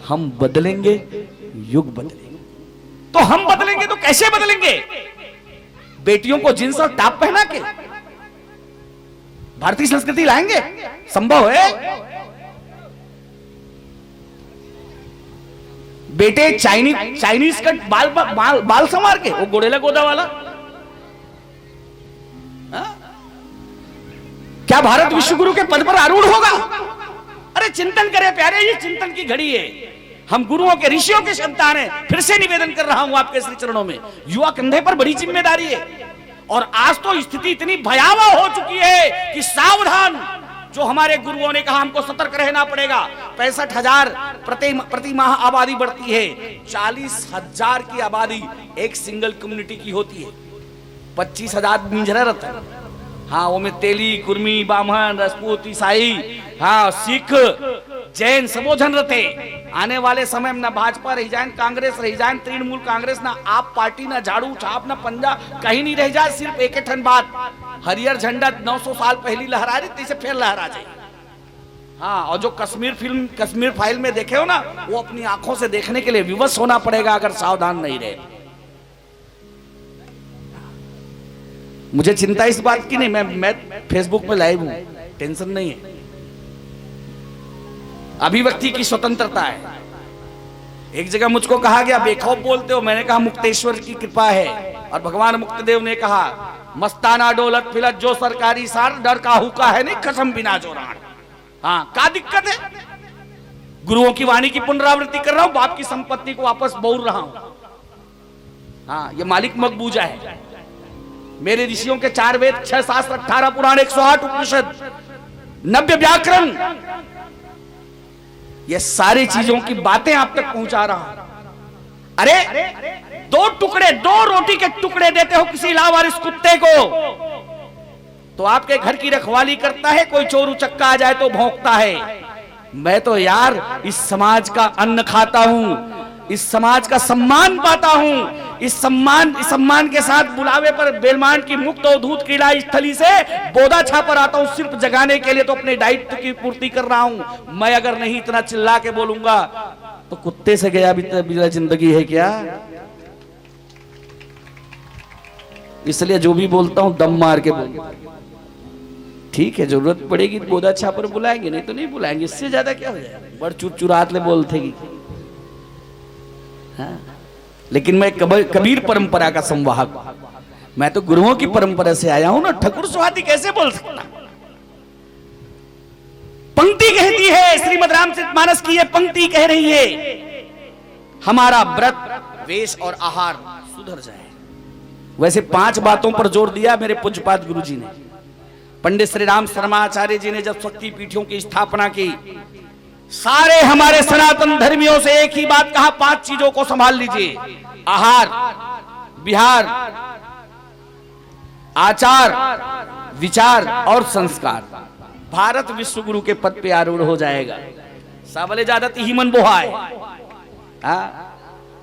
हम बदलेंगे, युग बदलेंगे। तो हम बदलेंगे तो कैसे बदलेंगे? बेटियों को जींस और टॉप पहना के भारतीय संस्कृति लाएंगे? संभव है? बेटे चाइनीज, चाइनीज कट बाल, बाल, बाल संवार के, वो गोरेला गोदा वाला। हाँ? क्या भारत विश्वगुरु के पद पर आरूढ़ होगा? अरे चिंतन करें प्यारे, ये चिंतन की घड़ी है। हम गुरुओं के, ऋषियों के संतान हैं। फिर से निवेदन कर रहा हूं आपके श्री चरणों में, युवा कंधे पर बड़ी जिम्मेदारी है। और आज तो स्थिति इतनी भयावह हो चुकी है कि सावधान। जो हमारे गुरुओं ने कहा, हमको सतर्क रहना पड़ेगा। पैंसठ हजार प्रति प्रति माह आबादी बढ़ती है। चालीस हजार की आबादी एक सिंगल कम्युनिटी की होती है। पच्चीस हजार मिंजरा रहता है। हाँ, वो में तेली, कुर्मी, बाम्हन, रजपूत, ईसाई, हाँ, सिख, जैन, सबो झन रहते। आने वाले समय में ना भाजपा रही जाए, कांग्रेस रही जाए, तृणमूल कांग्रेस, ना आप पार्टी, ना झाड़ू छाप, ना पंजा, कहीं नहीं रह जाए। सिर्फ एक ठन बात, हरियर झंडा नौ सौ साल पहली लहरा रही, तैसे फिर लहरा जाए। हाँ, और जो कश्मीर फिल्म, कश्मीर फाइल में देखे हो ना, वो अपनी आंखों से देखने के लिए विवश होना पड़ेगा अगर सावधान नहीं रहे। मुझे चिंता इस बात की नहीं, मैं मैं फेसबुक में लाइव हूं, टेंशन नहीं है। अभिव्यक्ति की स्वतंत्रता है। एक जगह मुझको कहा गया, बेखौफ बोलते हो? मैंने कहा, मुक्तेश्वर की कृपा है। और भगवान मुक्तदेव ने कहा, मस्ताना डोलत फिलत जो सरकारी सार, डर काहू का है नहीं, कसम बिना जो राण। हाँ, क्या दिक्कत है? गुरुओं की वाणी की पुनरावृत्ति कर रहा हूं, बाप की संपत्ति को वापस बोल रहा हूं। हाँ, ये मालिक मकबूजा है। मेरे ऋषियों के चार वेद, छह शास्त्र, अठारह पुराण, एक सौ आठ उपनिषद, नब्बे व्याकरण, ये सारी चीजों की बातें आप तक पहुंचा रहा हूं। अरे, दो टुकड़े, दो रोटी के टुकड़े देते हो किसी लावारिस कुत्ते को, तो आपके घर की रखवाली करता है, कोई चोर उचक्का आ जाए तो भौंकता है। मैं तो यार इस समाज का अन्न खाता हूं, इस समाज का सम्मान पाता हूं। इस सम्मान, इस सम्मान के साथ बुलावे पर बेलमांड की मुक्त अवधूत क्रीड़ा स्थली से बोदा छापर आता हूं सिर्फ जगाने के लिए, तो अपने दायित्व की पूर्ति कर रहा हूं। मैं अगर नहीं इतना चिल्ला के बोलूंगा तो कुत्ते से गया भी, बिना जिंदगी है क्या? इसलिए जो भी बोलता हूं दम मार के बोलता हूं। ठीक है, जरूरत पड़ेगी तो बोदा छापर बुलाएंगे, नहीं तो नहीं बुलाएंगे। इससे ज्यादा क्या हो जाएगा? बड़ चुरचुरात ले बोलते ही। हाँ। लेकिन मैं कब-, कबीर परंपरा का संवाहक, मैं तो गुरुओं की परंपरा से आया हूं ना। ठाकुर स्वाति कैसे बोल सकता? पंक्ति कहती है, श्रीमद रामचरित मानस की ये पंक्ति कह रही है, हमारा व्रत, वेश और आहार सुधर जाए। वैसे पांच बातों पर जोर दिया मेरे पूज्यपाद गुरु जी ने। पंडित श्री राम शर्मा आचार्य जी ने जब शक्ति पीठों की स्थापना की, सारे हमारे सनातन धर्मियों से एक ही बात कहा, पांच चीजों को संभाल लीजिए, आहार, विहार, आचार, विचार और संस्कार। भारत विश्व गुरु के पद पे आरूढ़ हो जाएगा। सबले ज्यादा तिही मन बोहाय। हाँ?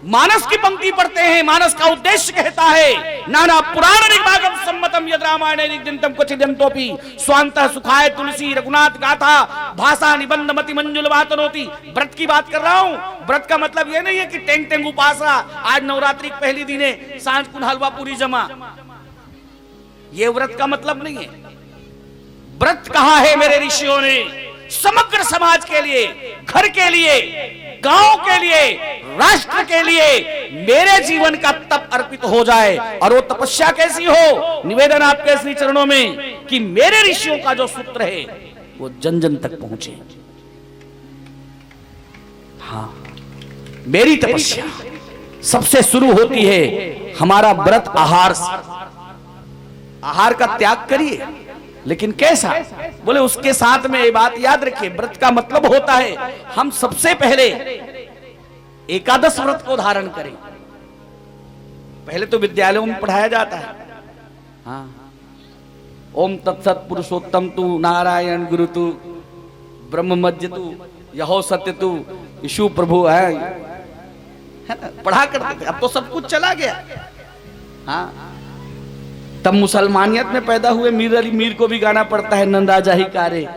मानस की पंक्ति पढ़ते हैं, मानस का उद्देश्य कहता है, नाना पुराण निगमागम सम्मतम यद रामायण निगदितम क्वचिदंतोपि स्वांतः सुखाय। तुलसी, रघुनाथ गाथा, भाषा निबंध मति मंजुल वातनोति। व्रत की बात कर रहा हूं। व्रत का मतलब यह नहीं है कि टेंग टेंग उपासना, आज नवरात्रि के पहली दिन है, सांझ कुन हलवा पूरी जमा, ये व्रत का मतलब नहीं है। व्रत कहा है मेरे ऋषियों ने, समग्र समाज के लिए, घर के लिए, गांव के लिए, राष्ट्र के लिए, मेरे जीवन का तप अर्पित हो जाए। और वो तपस्या कैसी हो? निवेदन आपके श्री चरणों में कि मेरे ऋषियों का जो सूत्र है वो जन जन तक पहुंचे। हाँ, मेरी तपस्या सबसे शुरू होती है हमारा व्रत आहार से। आहार का त्याग करिए, लेकिन कैसा? बोले, उसके साथ में ये बात याद रखिए, व्रत का मतलब होता है हम सबसे पहले एकादश व्रत को धारण करें। पहले तो विद्यालयों में पढ़ाया जाता है। हाँ, ओम तत्सत पुरुषोत्तम तू, नारायण गुरु तू, ब्रह्म मज्ज तू, यहो सत्य तू, यीशु प्रभु है, है ना? पढ़ा करते थे, अब तो सब कुछ चला गया। हाँ, तब मुसलमानियत में पैदा हुए मीर अली मीर को भी गाना पड़ता है, नंदा जाही का रे,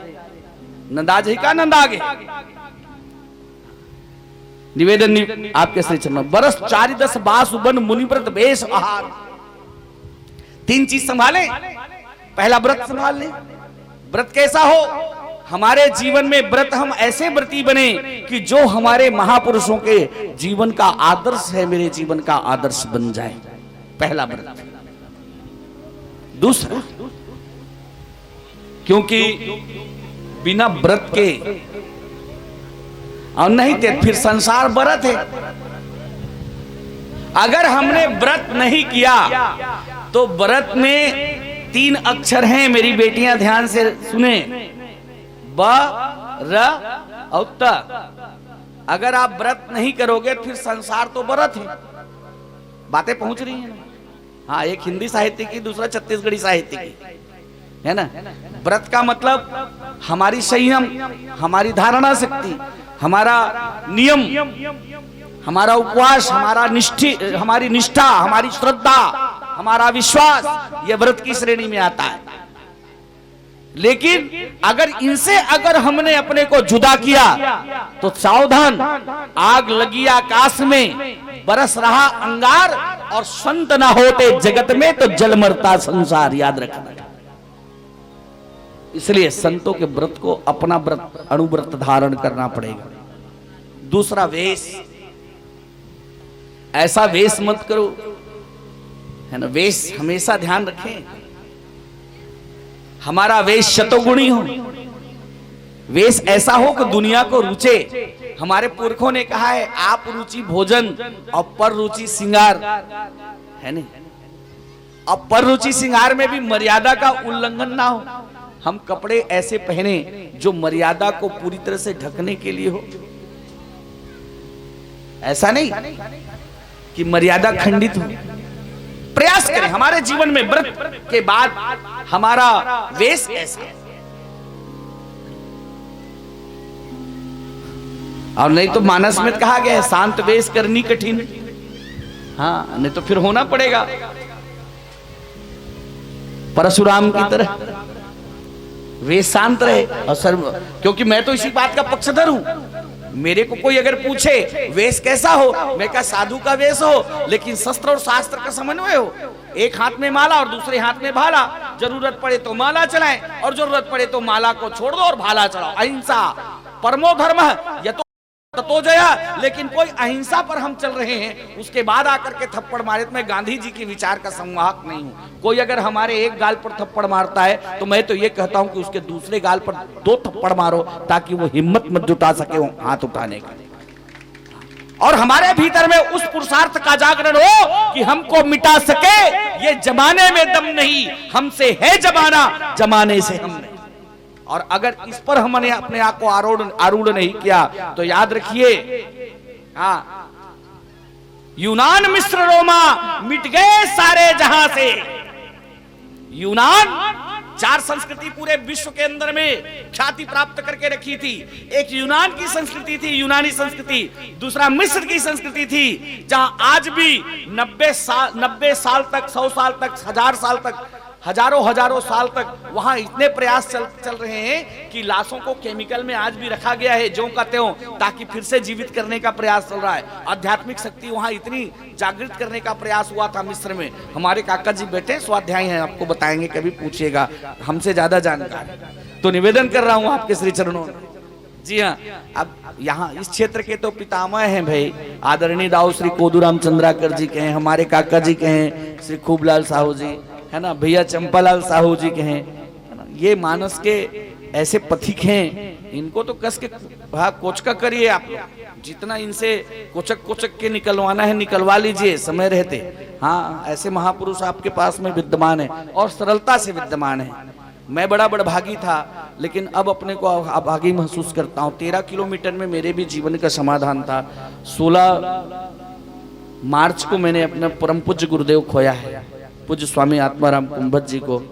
नंदा जाही का, नंदा आगे। निवेदन नि-, आपके श्री चरण में। बरस चारि दस बासु बन मुनिव्रत वेश आहार। तीन चीज संभाले। पहला व्रत संभाल ले। व्रत कैसा हो? हमारे जीवन में व्रत, हम ऐसे व्रती बने कि जो हमारे महापुरुषों के जीवन का आदर्श है, मेरे जीवन का आदर्श बन जाए। पहला व्रत। दूसरा, क्योंकि बिना व्रत के, और नहीं तो फिर संसार बरत है। अगर हमने व्रत नहीं किया तो व्रत में तीन अक्षर हैं, मेरी बेटियां ध्यान से सुने, ब, र और त। अगर आप व्रत नहीं करोगे तो फिर संसार तो बरत है। बातें पहुंच रही हैं ना? हाँ, एक हिंदी साहित्य की, दूसरा छत्तीसगढ़ी साहित्य की, है ना? व्रत का मतलब हमारी संयम, हमारी धारणा शक्ति, हमारा नियम, हमारा उपवास, हमारा निष्ठी, हमारी निष्ठा, हमारी श्रद्धा, हमारा विश्वास, ये व्रत की श्रेणी में आता है। लेकिन अगर इनसे अगर हमने अपने को जुदा किया तो सावधान, आग लगी आकाश में, बरस रहा अंगार, और संत ना होते जगत में तो जल मरता संसार। याद रखना, इसलिए संतों के व्रत को अपना व्रत, अणुव्रत धारण करना पड़ेगा। दूसरा, वेश, ऐसा वेश मत करो, है ना? वेश हमेशा ध्यान रखें, हमारा वेश शतगुणी हो, वेश ऐसा हो कि दुनिया को रुचे। हमारे पुरखों ने कहा है, आप रुचि भोजन और पर रुचि श्रृंगार, है नहीं? अब पर रुचि श्रृंगार में भी मर्यादा का उल्लंघन ना हो। हम कपड़े ऐसे पहने जो मर्यादा को पूरी तरह से ढकने के लिए हो। ऐसा नहीं कि मर्यादा खंडित हो। प्रयास करें हमारे जीवन में व्रत के बाद हमारा वेश ऐसा। और नहीं तो मानस में कहा गया है, शांत वेश करनी कठिन। हाँ, नहीं तो फिर होना पड़ेगा परशुराम की तरह, वेश शांत रहे। और सर्व, क्योंकि मैं तो इसी बात का पक्षधर हूं। मेरे को कोई अगर पूछे, "वेश कैसा हो?" मैं कहा, "साधु का वेश हो, लेकिन शस्त्र और शास्त्र का समन्वय हो। एक हाथ में माला और दूसरे हाथ में भाला। जरूरत पड़े तो माला चलाएं और जरूरत पड़े तो माला को छोड़ दो और भाला चलाओ।" अहिंसा परमो धर्म है, यतो ततो जया। लेकिन कोई अहिंसा पर हम चल रहे हैं, उसके बाद आकर के थप्पड़ मारे, तो मैं गांधी जी के विचार का संवाहक नहीं हूं। कोई अगर हमारे एक गाल पर थप्पड़ मारता है तो मैं तो ये कहता हूं कि उसके दूसरे गाल पर दो थप्पड़ मारो, ताकि वो हिम्मत मत जुटा सके वो हाथ उठाने का। और हमारे भीतर में उस पुरुषार्थ का जागरण हो कि हमको मिटा सके ये जमाने में दम नहीं, हमसे है जमाना, जमाने से हम नहीं। और अगर इस पर हमने अपने आप को आरूढ़ आरूढ़ नहीं किया तो याद रखिए, हाँ, यूनान मिस्र रोमा मिट गए सारे जहां से। यूनान चार संस्कृति पूरे विश्व के अंदर में ख्याति प्राप्त करके रखी थी। एक यूनान की संस्कृति थी, यूनानी संस्कृति। दूसरा मिस्र की संस्कृति थी, जहां आज भी नब्बे साल, नब्बे साल तक, सौ साल तक, हजार साल तक, हजारों हजारों साल तक वहां इतने प्रयास चल चल रहे हैं कि लाशों को केमिकल में आज भी रखा गया है, ज्यों का त्यों, ताकि फिर से जीवित करने का प्रयास चल रहा है। आध्यात्मिक शक्ति वहां इतनी जागृत करने का प्रयास हुआ था मिस्र में। हमारे काका जी बैठे स्वाध्याय हैं, आपको बताएंगे, कभी पूछिएगा, हमसे ज्यादा जानकार है। तो निवेदन कर रहा हूं आपके श्री चरणों में। जी हाँ, अब यहाँ इस क्षेत्र के तो पितामह हैं भाई, आदरणीय दाऊ श्री कोदूराम चंद्राकर जी कहें, हमारे काका जी कहें, श्री खूबलाल साहू जी, है ना, भैया चंपालाल साहू जी कहें, है ना, ये मानस के ऐसे पथिक हैं, इनको तो कस के, हाँ, कोचका करिए आप लोग। जितना इनसे कोचक कोचक के निकलवाना है, निकलवा लीजिए समय रहते। हाँ, ऐसे महापुरुष आपके पास में विद्यमान है और सरलता से विद्यमान है। मैं बड़ा बड़भागी था, लेकिन अब अपने को अभागी महसूस करता हूँ। तेरह किलोमीटर में मेरे भी जीवन का समाधान था। सोलह मार्च को मैंने अपना परम पूज्य गुरुदेव खोया है, पूज्य स्वामी आत्माराम कुंभत जी को।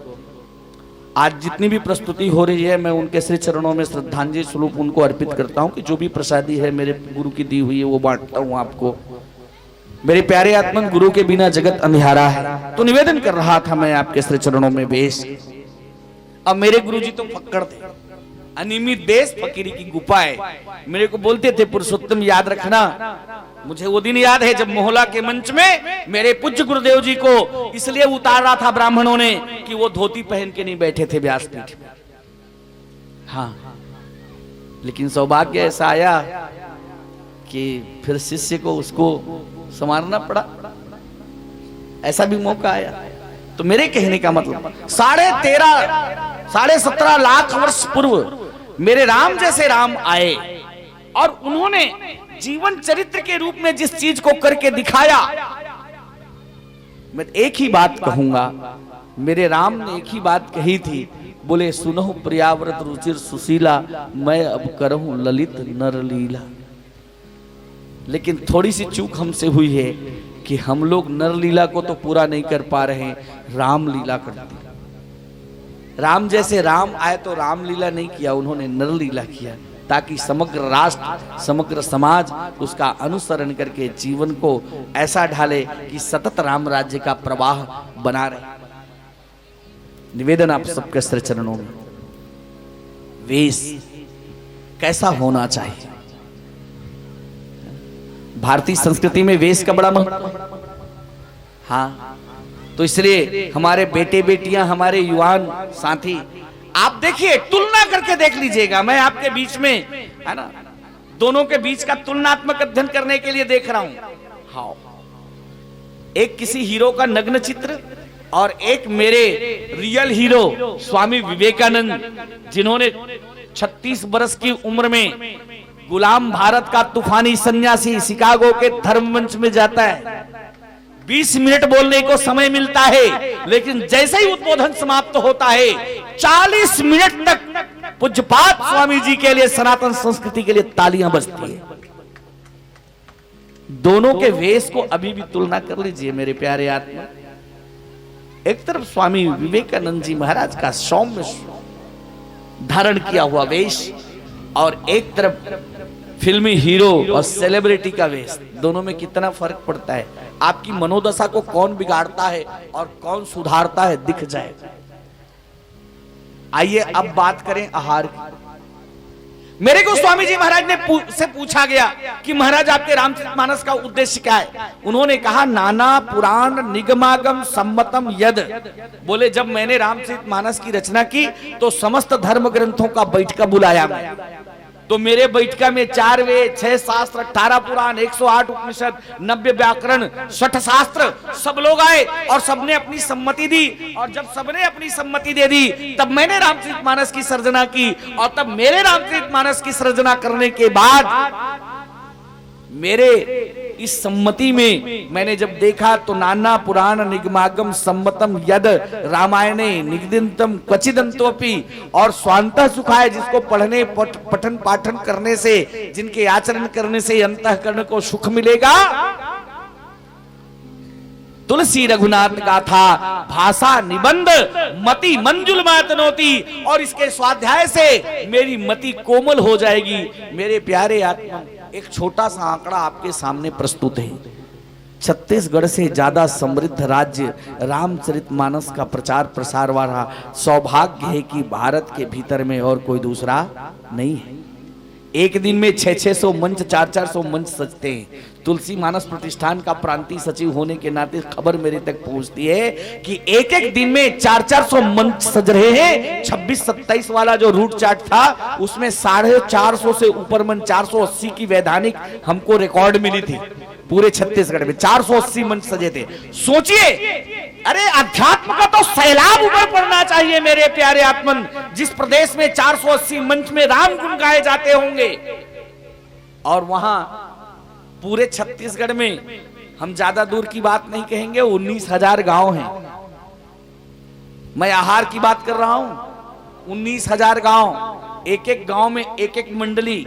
आज जितनी भी प्रस्तुति हो रही है, मैं उनके श्री चरणों में श्रद्धांजलि स्वरूप उनको अर्पित करता हूँ कि जो भी प्रसादी है मेरे गुरु की दी हुई है, वो बांटता हूँ आपको। मेरे प्यारे आत्मन, गुरु के बिना जगत अंधियारा है, तो निवेदन कर रहा था मैं आपके श्री चरणों में बेश। अब मेरे गुरु जी तो फक्कड़ थे, अनियमित वेश, फकीरी की गुफा है। मेरे को बोलते थे, "पुरुषोत्तम, याद रखना।" मुझे वो दिन याद है, जब मोहला के मंच में मेरे पूज्य गुरुदेव जी को इसलिए उतार रहा था ब्राह्मणों ने कि वो धोती पहन के नहीं बैठे थे व्यासपीठ में। हाँ, लेकिन सौभाग्य ऐसा आया कि फिर शिष्य को उसको संवारना पड़ा, ऐसा भी मौका आया। तो मेरे कहने का मतलब, साढ़े तेरह, साढ़े सत्रह लाख वर्ष पूर्व मेरे राम जैसे राम आए और उन्होंने जीवन चरित्र के रूप में जिस चीज को करके दिखाया, मैं एक ही बात कहूंगा, मेरे राम ने एक ही बात कही थी, बोले, "सुनहु प्रियाव्रत रुचिर सुशीला, मैं अब करहूं ललित नर लीला।" लेकिन थोड़ी सी चूक हमसे हुई है कि हम लोग नर लीला को तो पूरा नहीं कर पा रहे हैं, राम लीला कर दी। राम जैसे राम आए तो रामलीला नहीं किया, उन्होंने नरलीला किया, ताकि समग्र राष्ट्र, समग्र समाज उसका अनुसरण करके जीवन को ऐसा ढाले कि सतत राम राज्य का प्रवाह बना रहे। निवेदन आप सबके श्री चरणों में, वेश कैसा होना चाहिए? भारतीय संस्कृति में वेश का बड़ा महत्व। हाँ, तो इसलिए हमारे बेटे बेटियां, हमारे युवान साथी, आप देखिए, तुलना करके देख लीजिएगा। मैं आपके बीच में, है ना, दोनों के बीच का तुलनात्मक अध्ययन करने के लिए देख रहा हूं। हाँ, एक किसी हीरो का नग्न चित्र और एक मेरे रियल हीरो स्वामी विवेकानंद, जिन्होंने छत्तीस बरस की उम्र में गुलाम भारत का तूफानी सन्यासी शिकागो के धर्म मंच में जाता है। बीस मिनट बोलने को समय मिलता है, लेकिन जैसे ही उद्बोधन समाप्त होता है, चालीस मिनट तक पूज्यपाद स्वामी जी के लिए, सनातन संस्कृति के लिए तालियां बजती है। दोनों के वेश को अभी भी तुलना कर लीजिए, मेरे प्यारे आत्मा। एक तरफ स्वामी विवेकानंद जी महाराज का सौम्य धारण किया हुआ वेश और एक तरफ फिल्मी हीरो और सेलिब्रिटी का वेश। दोनों में कितना फर्क पड़ता है। आपकी मनोदशा को कौन बिगाड़ता है और कौन सुधारता है, दिख जाएगा। आइए, अब बात करें आहार की। मेरे को स्वामी जी महाराज ने पू-, से पूछा गया कि महाराज, आपके रामचरितमानस का उद्देश्य क्या है? उन्होंने कहा, "नाना पुराण निगमागम सम्मतम यद।" बोले, जब मैंने रामचरितमानस की रचना की तो समस्त धर्म ग्रंथों का बैठका बुलाया मैं। तो मेरे बैठका में चार वेद, छह शास्त्र, अठारह पुराण, एक सौ आठ उपनिषद, नब्बे व्याकरण, सठ शास्त्र, सब लोग आए और सबने अपनी सम्मति दी। और जब सबने अपनी सम्मति दे दी, तब मैंने रामचरितमानस की सर्जना की। और तब मेरे रामचरितमानस की सर्जना करने के बाद मेरे इस सम्मति में मैंने जब देखा तो नाना पुराण निगमागम सम्मतम यद रामायणे निगदितम क्वचिदंतोपि, और स्वांतः सुखाय, जिसको पढ़ने, पठ-, पठन पाठन करने से, जिनके आचरण करने से अंतःकरण को सुख मिलेगा। तुलसी रघुनाथ गाथा भाषा निबंध मति मंजुल मातनोती, और इसके स्वाध्याय से मेरी मति कोमल हो जाएगी। मेरे प्यारे आत्मा, एक छोटा सा आंकड़ा आपके सामने प्रस्तुत है। छत्तीसगढ़ से ज्यादा समृद्ध राज्य रामचरितमानस का प्रचार प्रसार वाला सौभाग्य है कि भारत के भीतर में और कोई दूसरा नहीं है। एक दिन में छह छह सौ मंच, चार चार सौ मंच सजते हैं। तुलसी मानस प्रतिष्ठान का प्रांतीय सचिव होने के नाते खबर मेरे तक पहुंचती है कि एक एक दिन में चार चार सौ मंच सज रहे हैं। छब्बीस सत्ताईस वाला जो रूट चार्ट था, उसमें साढ़े चार सौ से ऊपर मंच, चार सौ अस्सी की वैधानिक हमको रिकॉर्ड मिली थी। पूरे छत्तीसगढ़ में चार सौ अस्सी मंच सजे थे। सोचिए, अरे, अध्यात्म का तो सैलाब ऊपर पड़ना चाहिए मेरे प्यारे आत्मन। जिस प्रदेश में चार सौ अस्सी मंच में राम गुण गाए जाते होंगे, और वहां पूरे छत्तीसगढ़ में, हम ज्यादा दूर की बात नहीं कहेंगे, उन्नीस हजार गांव हैं। मैं आहार की बात कर रहा हूं, उन्नीस हजार गांव, एक एक गांव में एक एक मंडली,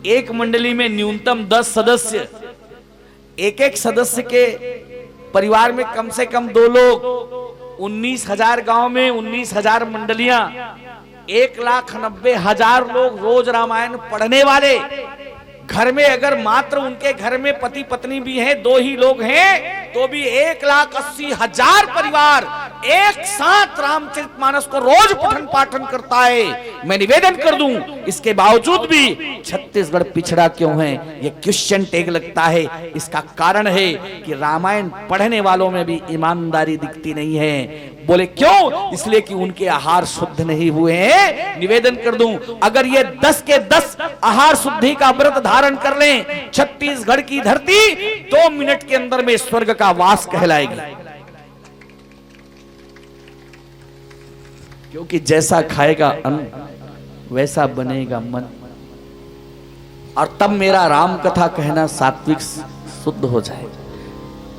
एक मंडली में न्यूनतम दस सदस्य, एक एक सदस्य के परिवार में कम से कम दो लोग, उन्नीस हजार गांव में उन्नीस हजार मंडलियां, एक लाख नब्बे हजार लोग रोज रामायण पढ़ने वाले। घर में अगर मात्र उनके घर में पति पत्नी भी हैं, दो ही लोग हैं, तो भी एक लाख अस्सी हजार परिवार एक साथ रामचरितमानस को रोज पठन पाठन करता है। मैं निवेदन कर दूं, इसके बावजूद भी छत्तीसगढ़ पिछड़ा क्यों है, ये क्वेश्चन टैग लगता है। इसका कारण है कि रामायण पढ़ने वालों में भी ईमानदारी दिखती नहीं है। बोले, क्यों? इसलिए कि उनके आहार शुद्ध नहीं हुए हैं। निवेदन कर दूं, अगर ये दस के दस आहार शुद्धि का व्रत धारण कर लें, छत्तीसगढ़ की धरती दो मिनट के अंदर में स्वर्ग का वास कहलाएगी। क्योंकि जैसा खाएगा अन्न, वैसा बनेगा मन। और तब मेरा राम कथा कहना सात्विक शुद्ध हो जाए।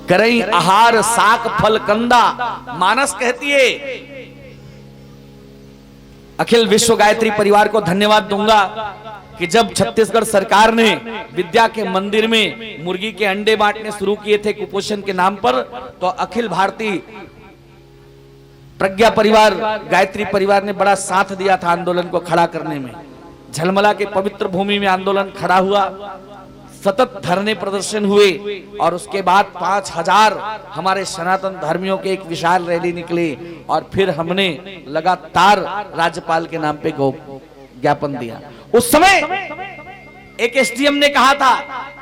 करई आहार साक फल कंदा, मानस कहती है। अखिल विश्व गायत्री परिवार को धन्यवाद दूंगा कि जब छत्तीसगढ़ सरकार ने विद्या के मंदिर में मुर्गी के अंडे बांटने शुरू किए थे कुपोषण के नाम पर, तो अखिल भारतीय प्रज्ञा परिवार, गायत्री परिवार ने बड़ा साथ दिया था आंदोलन को खड़ा करने में। झलमला के पवित्र भूमि में आंदोलन खड़ा हुआ, सतत धरने प्रदर्शन हुए और उसके बाद पाँच हज़ार हमारे सनातन धर्मियों के एक विशाल रैली निकली और फिर हमने लगातार राज्यपाल के नाम पे गौ ज्ञापन दिया। उस समय एक एसडीएम ने कहा था,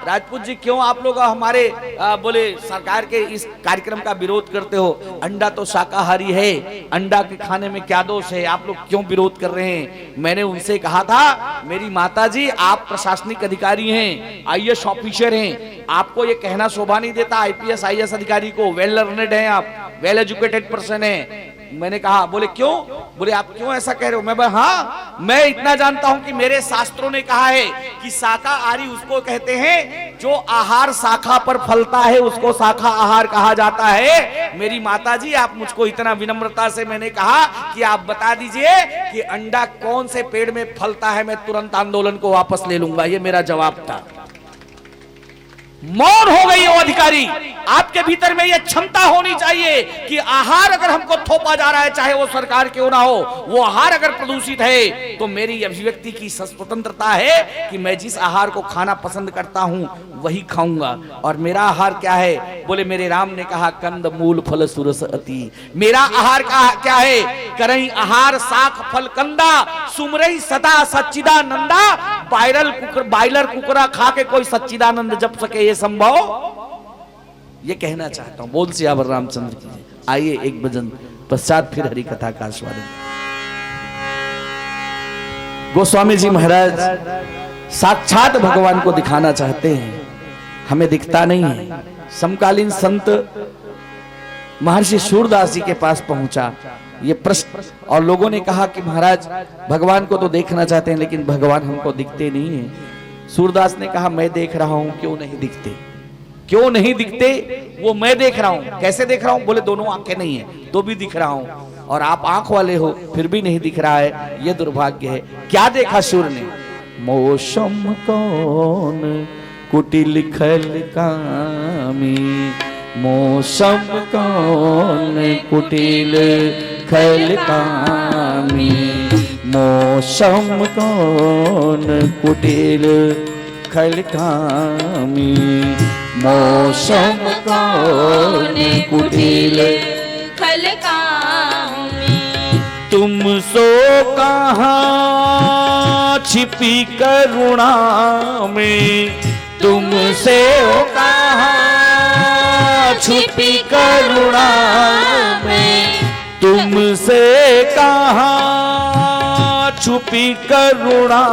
"राजपूत जी, क्यों आप लोग हमारे, आ, बोले, सरकार के इस कार्यक्रम का विरोध करते हो? अंडा तो शाकाहारी है, अंडा के खाने में क्या दोष है? आप लोग क्यों विरोध कर रहे हैं?" मैंने उनसे कहा था, "मेरी माता जी, आप प्रशासनिक अधिकारी हैं, आईएएस ऑफिसर हैं, आपको ये कहना शोभा नहीं देता, आईपीएस आईएएस अधिकारी को, वेल लर्नेड हैं आप, वेल एजुकेटेड पर्सन हैं।" मैंने कहा, बोले, "क्यों?" बोले, "आप क्यों ऐसा कह रहे हो?" मैं बोला, "हाँ, मैं इतना जानता हूं कि मेरे शास्त्रों ने कहा है कि शाकाहारी उसको कहते हैं जो आहार शाखा पर फलता है, उसको शाखा आहार कहा जाता है। मेरी माता जी, आप मुझको इतना विनम्रता से," मैंने कहा, "कि आप बता दीजिए कि अंडा कौन से पेड़ में फलता है, मैं तुरंत आंदोलन को वापस ले लूंगा।" ये मेरा जवाब था। मौन हो गई वो अधिकारी। आपके भीतर में यह क्षमता होनी चाहिए कि आहार अगर हमको थोपा जा रहा है, चाहे वो सरकार क्यों ना हो, वो आहार अगर प्रदूषित है, तो मेरी अभिव्यक्ति की स्वतंत्रता है कि मैं जिस आहार को खाना पसंद करता हूं, वही खाऊंगा। और मेरा आहार क्या है? बोले, मेरे राम ने कहा, "कंद मूल फल सुरस अति।" मेरा आहार का क्या है? करई आहार साख फल कंदा, सुमरई सदा सच्चिदानंदा। बायरल कुकर-, बायलर कुकरा खा के कोई सच्चिदानंद जप सके, ये संभव? ये कहना चाहता हूं। बोल सियावर रामचंद्र की जय। आइए, एक भजन पश्चात फिर हरि कथा का आस्वादन। गोस्वामी जी महाराज साक्षात भगवान को दिखाना चाहते हैं, हमें दिखता नहीं है। समकालीन संत महर्षि सूरदास जी के पास पहुंचा ये प्रश्न, और लोगों ने कहा कि महाराज, भगवान को तो देखना चाहते हैं, लेकिन भगवान हमको दिखते नहीं है। सूरदास ने कहा, "मैं देख रहा हूं, क्यों नहीं दिखते? क्यों नहीं दिखते, वो मैं देख रहा हूं।" "कैसे देख रहा हूं?" बोले, "दोनों आंखें नहीं है, तो भी दिख रहा हूं, और आप आंख वाले हो, फिर भी नहीं दिख रहा है, ये दुर्भाग्य है।" क्या देखा सूर ने? मौसम कौन कुटिल खल कामी, मौसम कौन कुटिल खल कामी, मौसम कौन कुटिल खल कामी, मौसम कौन कुटिल खल कामी। तुम सो कहाँ छिपी करुणा में, तुमसे हो कहाँ छिपी करुणा में, तुमसे कहाँ छुपी करुणा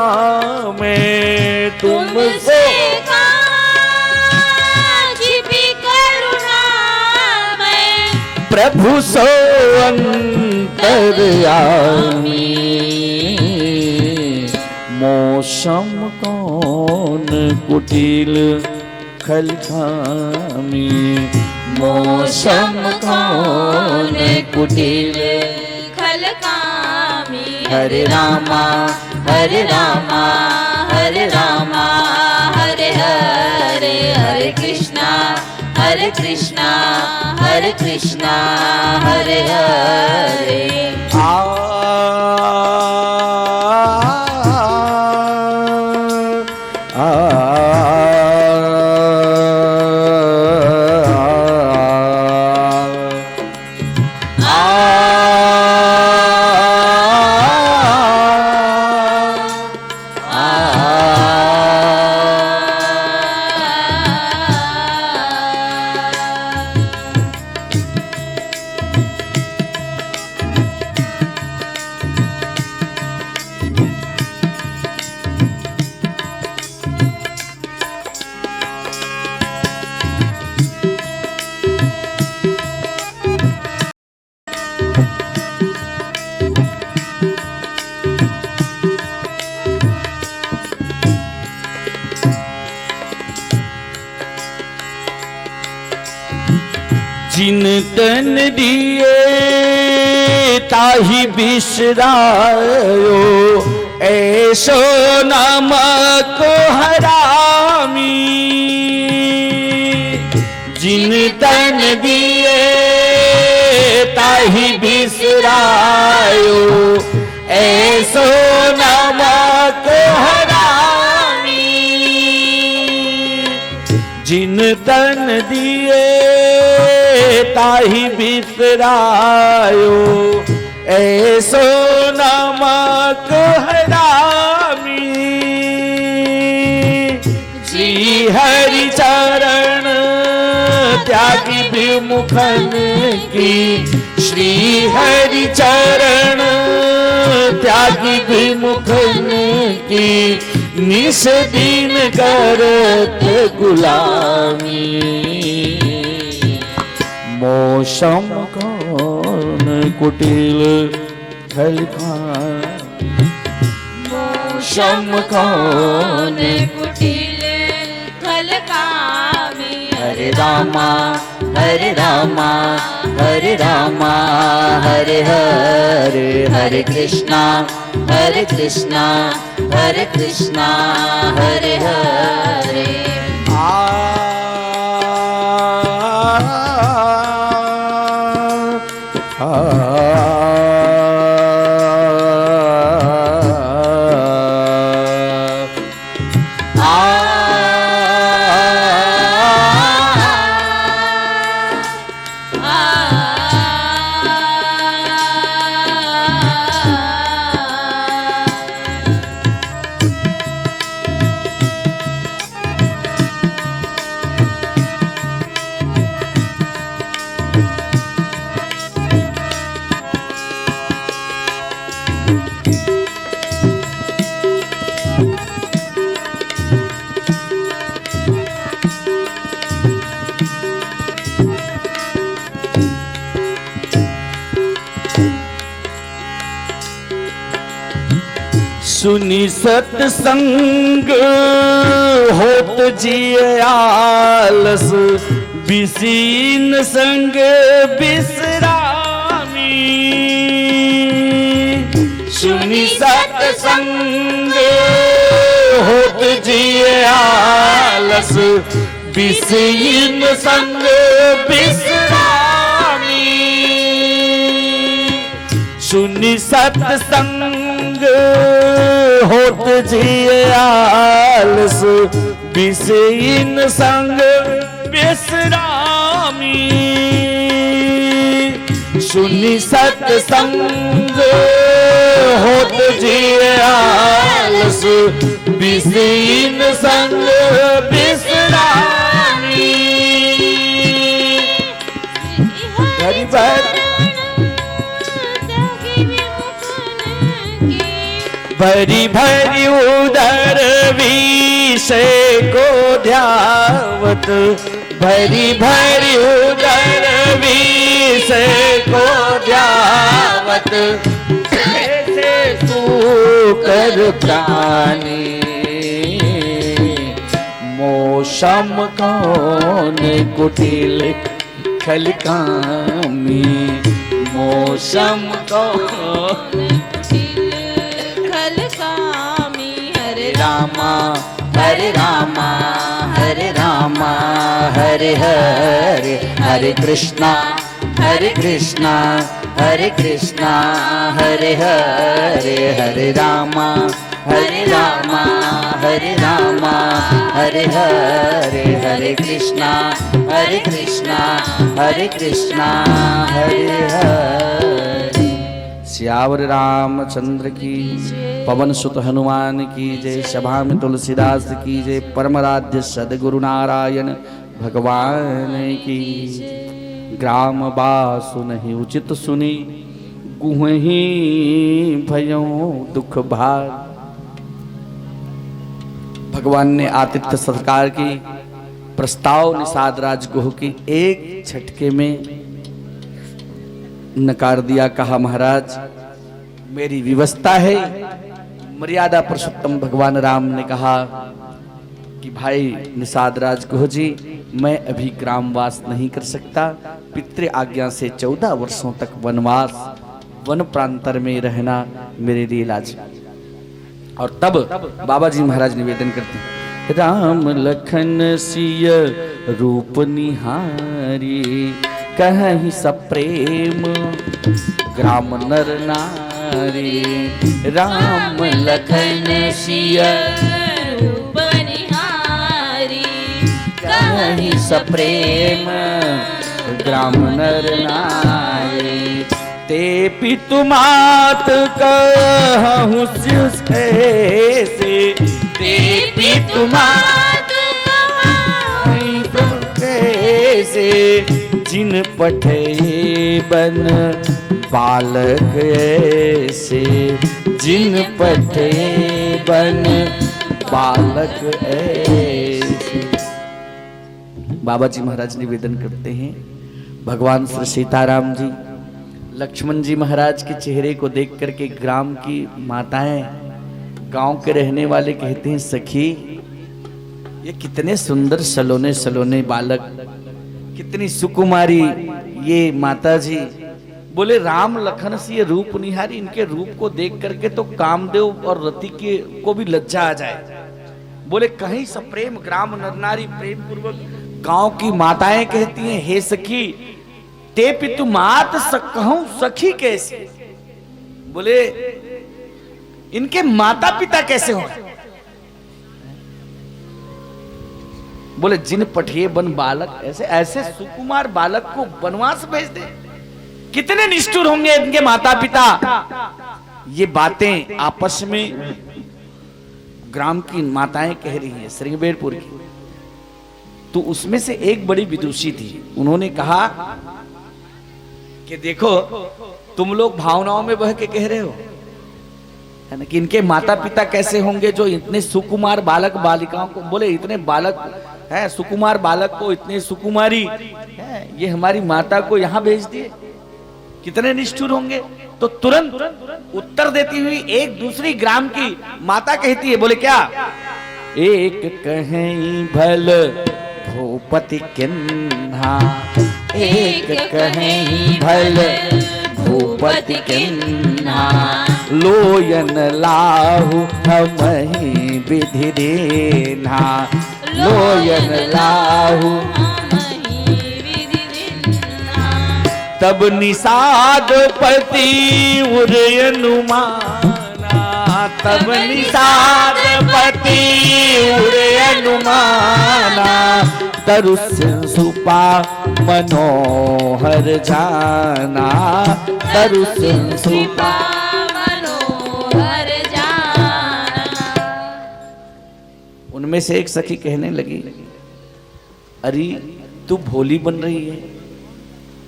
में, तुमसे तुमसे कहाँ छिपी करुणा में, प्रभु सो अंतर्यामी। मौसम कौन कुटिल खल कामी, मौसम कौन कुटिल खल कामी। हरे रामा, हरे रामा, हरे रामा, हरे हरे, हरे कृष्णा, हरे कृष्णा, हरे कृष्णा, हरे हरे। आ, आ, आ, जिन तन दिए ताहि बिसरायो, ऐसो नमक हरामी। जिन तन दिए ताहि बिसरायो, ऐसो नमक हरामी। जिन तन दिए ताहि बिसरायो, ऐसो नमक हरामी। श्री हरि चरण त्यागी विमुखन की, श्री हरि चरण त्यागी विमुखन की, निस दिन करत गुलामी। मौसम कौन कुटिल खल कामी। मौसम कौन कुटिल खल कामी। हरे रामा, हरे रामा, हरे रामा, हरे हरे, हरे कृष्णा, हरे कृष्णा, हरे कृष्णा, हरे हरे। आ, आ, आ, सुनि सतसंग होत जिय आलस, बिसिन संग बिसरामी। सुनि सतसंग होत जिय आलस, बिसिन संग बिसरामी। सुनि सतसंग होत जिय आलस, बिसिन संग बिसरामी। सुनि सतसंग होत जिय आलस, बिसिन संग बिसरामी। हरि भर भरी भरी उदर विषय को ध्यावत, भरी भरी उदर विषय को ध्यावत, ऐसे सूकर प्राणी। मौसम कौन कुटिल खल कामी, मौसम कौन कुटिल खल कामी। हरे रामा, हरे रामा, हरे रामा, हरे हरे, हरे कृष्णा, हरे कृष्णा, हरे कृष्णा, हरे हरे, हरे रामा, हरे रामा, हरे रामा, हरे हरे, हरे कृष्णा, हरे कृष्णा, हरे कृष्णा, हरे हरे। सियावर रामचंद्र की, पवन सुत हनुमान की जय, सभा में तुलसीदास की जय, परम आराध्य सदगुरु नारायण भगवान की। ग्राम बासु नहीं उचित सुनी, गुहहि भयउ दुख भार। भगवान ने आतिथ्य सत्कार की प्रस्ताव निषाद राज गुह की एक झटके में नकार दिया। कहा, महाराज, मेरी विवशता है। मर्यादा पुरुषोत्तम भगवान राम ने कहा, कि भाई निषाद राज गुह जी, मैं अभी ग्रामवास नहीं कर सकता। पितृ आज्ञा से चौदह वर्षों तक वनवास, वन प्रांतर में रहना मेरे लिए लाज। और तब बाबा जी महाराज निवेदन करते हैं, राम लखन सिय रूप निहारी, कहहि सप्रेम ग्राम नर नारी। राम लखन सिय रूप निहारी, कहहि सप्रेम ग्राम नर नारी। ते पितु मात कहु सिय ऐसे, ते पितु मात कहु सिय ऐसे, जिन पठे बन बालक ऐसे, जिन पठे बन बालक ऐसे। बाबा जी महाराज निवेदन करते हैं, भगवान श्री सीताराम जी लक्ष्मण जी महाराज के चेहरे को देख करके ग्राम की माताएं, गांव के रहने वाले कहते हैं, सखी, ये कितने सुंदर सलोने सलोने बालक, कितनी सुकुमारी ये माता जी। बोले, राम लखन सिय रूप निहारी, इनके रूप को देख करके तो कामदेव और रति के को भी लज्जा आ जाए। बोले, कहहि सप्रेम ग्राम नर नारी, प्रेम पूर्वक गांव की माताएं कहती हैं, हे सखी, ते पितु मात स-, कहु सखी कैसे। बोले, इनके माता पिता कैसे हों? बोले, जिन पठिए बन बालक, ऐसे, ऐसे सुकुमार बालक को वनवास भेज दे, कितने निष्ठुर होंगे इनके माता पिता। ये बातें आपस में ग्राम की माताएं कह रही हैं श्रृंगबेरपुर की। तो उसमें से एक बड़ी विदुषी थी, उन्होंने कहा कि देखो, तुम लोग भावनाओं में बह के कह रहे हो, है ना, कि इनके माता पिता कैसे होंगे जो इतने सुकुमार बालक बालिकाओं को, बोले, इतने बालक हैं, सुकुमार बालक को, इतने सुकुमारी हैं, ये हमारी माता को यहाँ भेज दिए, कितने निष्ठुर होंगे। तो तुरंत उत्तर देती हुई एक दूसरी ग्राम की माता कहती है, बोले, क्या? एक कहें भल भूपति किन्हा, एक कहें भल भूपति किन्हा, लोयन लाहु हमहि विधि दीन्हा, लोयन लाहु। तब निषाद पति उर अनुमाना, तब निषाद पति उर अनुमाना, तरु सिंसुपा मनोहर जाना, तरु सिंसुपा। उनमें से एक सखी कहने लगी, अरे, तू भोली बन रही है,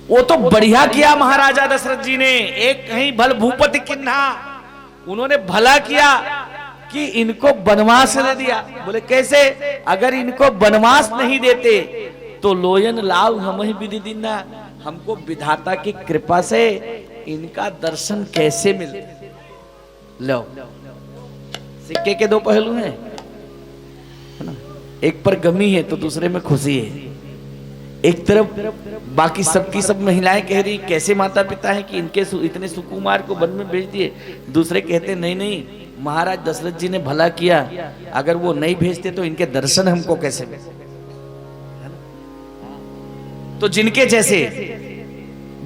वो तो बढ़िया किया महाराजा दशरथ जी ने, एक कहीं भल भूपति किन्हा, उन्होंने भला किया कि इनको वनवास दे दिया। बोले, कैसे? अगर इनको वनवास नहीं देते तो लोयन लाहु हमहि विधि दीन्हा, हमको विधाता की कृपा से इनका दर्शन कैसे मिले? लो, सिक्के के दो पहलू हैं, है ना? एक पर गमी है तो दूसरे में खुशी है। एक तरफ बाकी सबकी सब महिलाएं कह रही, कैसे माता पिता हैं कि इनके सु-, इतने सुकुमार को वन में भेज दिए। दूसरे कहते, नहीं नहीं, महाराज दशरथ जी ने भला किया, अगर वो नहीं भेजते तो इनके दर्शन हमको कैसे मिलते? तो जिनके जैसे,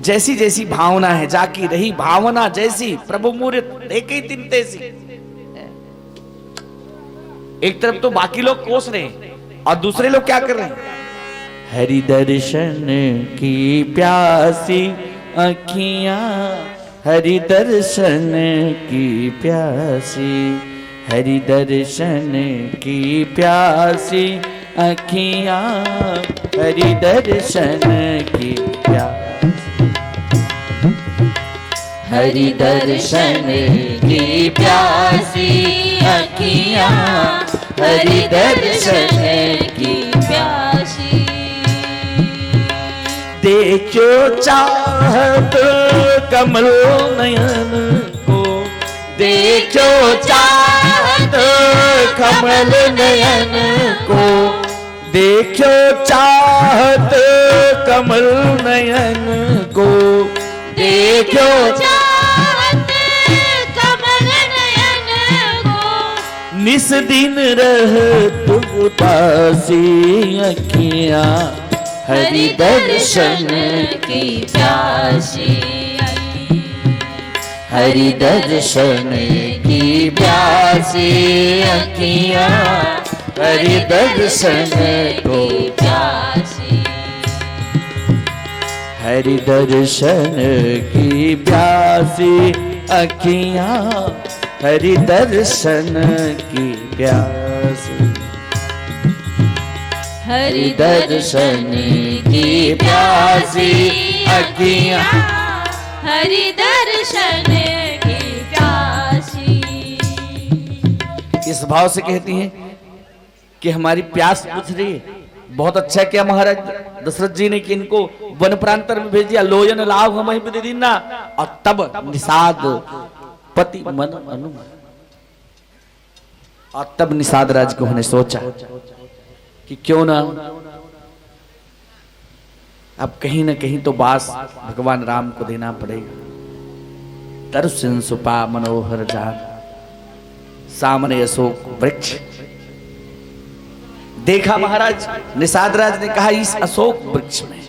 जैसी जैसी भावना है, जाकी रही भावना जैसी, प्रभु मूर्त देखी तिन तैसी। एक तरफ तो बाकी लोग कोस रहे हैं और दूसरे लोग क्या कर रहे हैं? हरि दर्शन की प्यासी अखियां, हरि दर्शन की प्यासी, हरि दर्शन की प्यासी अखियां, हरि दर्शन की प्यासी। हरि दर्शन की प्यासी अखियां, हरि दर्शन की प्यासी। देखो चाहत कमल नयन को, देखो चाहत कमल नयन को, देखो चाहत कमल नयन को, देखो चाहत कमल नयन को। निस दिन रहत उदासी अखियाँ, हरि दर्शन की प्यासी। हरि दर्शन की प्यासी अखियाँ, हरि दर्शन की प्यासी। हरि दर्शन की प्यासी अखियाँ, हरि दर्शन की प्यासी। हरि दर्शन की प्यासी अखियाँ, हरि दर्शन की प्यासी। इस भाव से कहती हैं कि हमारी प्यास बुझ रही है। बहुत अच्छा किया महाराज दशरथ जी ने कि इनको वन प्रांतर में भेज दिया। लोयन लाव हमहि विधि दीन्हा, और तब निषाद पति मन अनुमान। और तब निषाद राज गुह ने सोचा कि क्यों ना अब कहीं ना कहीं तो बास भगवान राम को देना पड़ेगा। तरु सिन सुपा मनोहर जान, सामने अशोक वृक्ष। देखा महाराज, निषाद राज ने कहा, इस अशोक वृक्ष में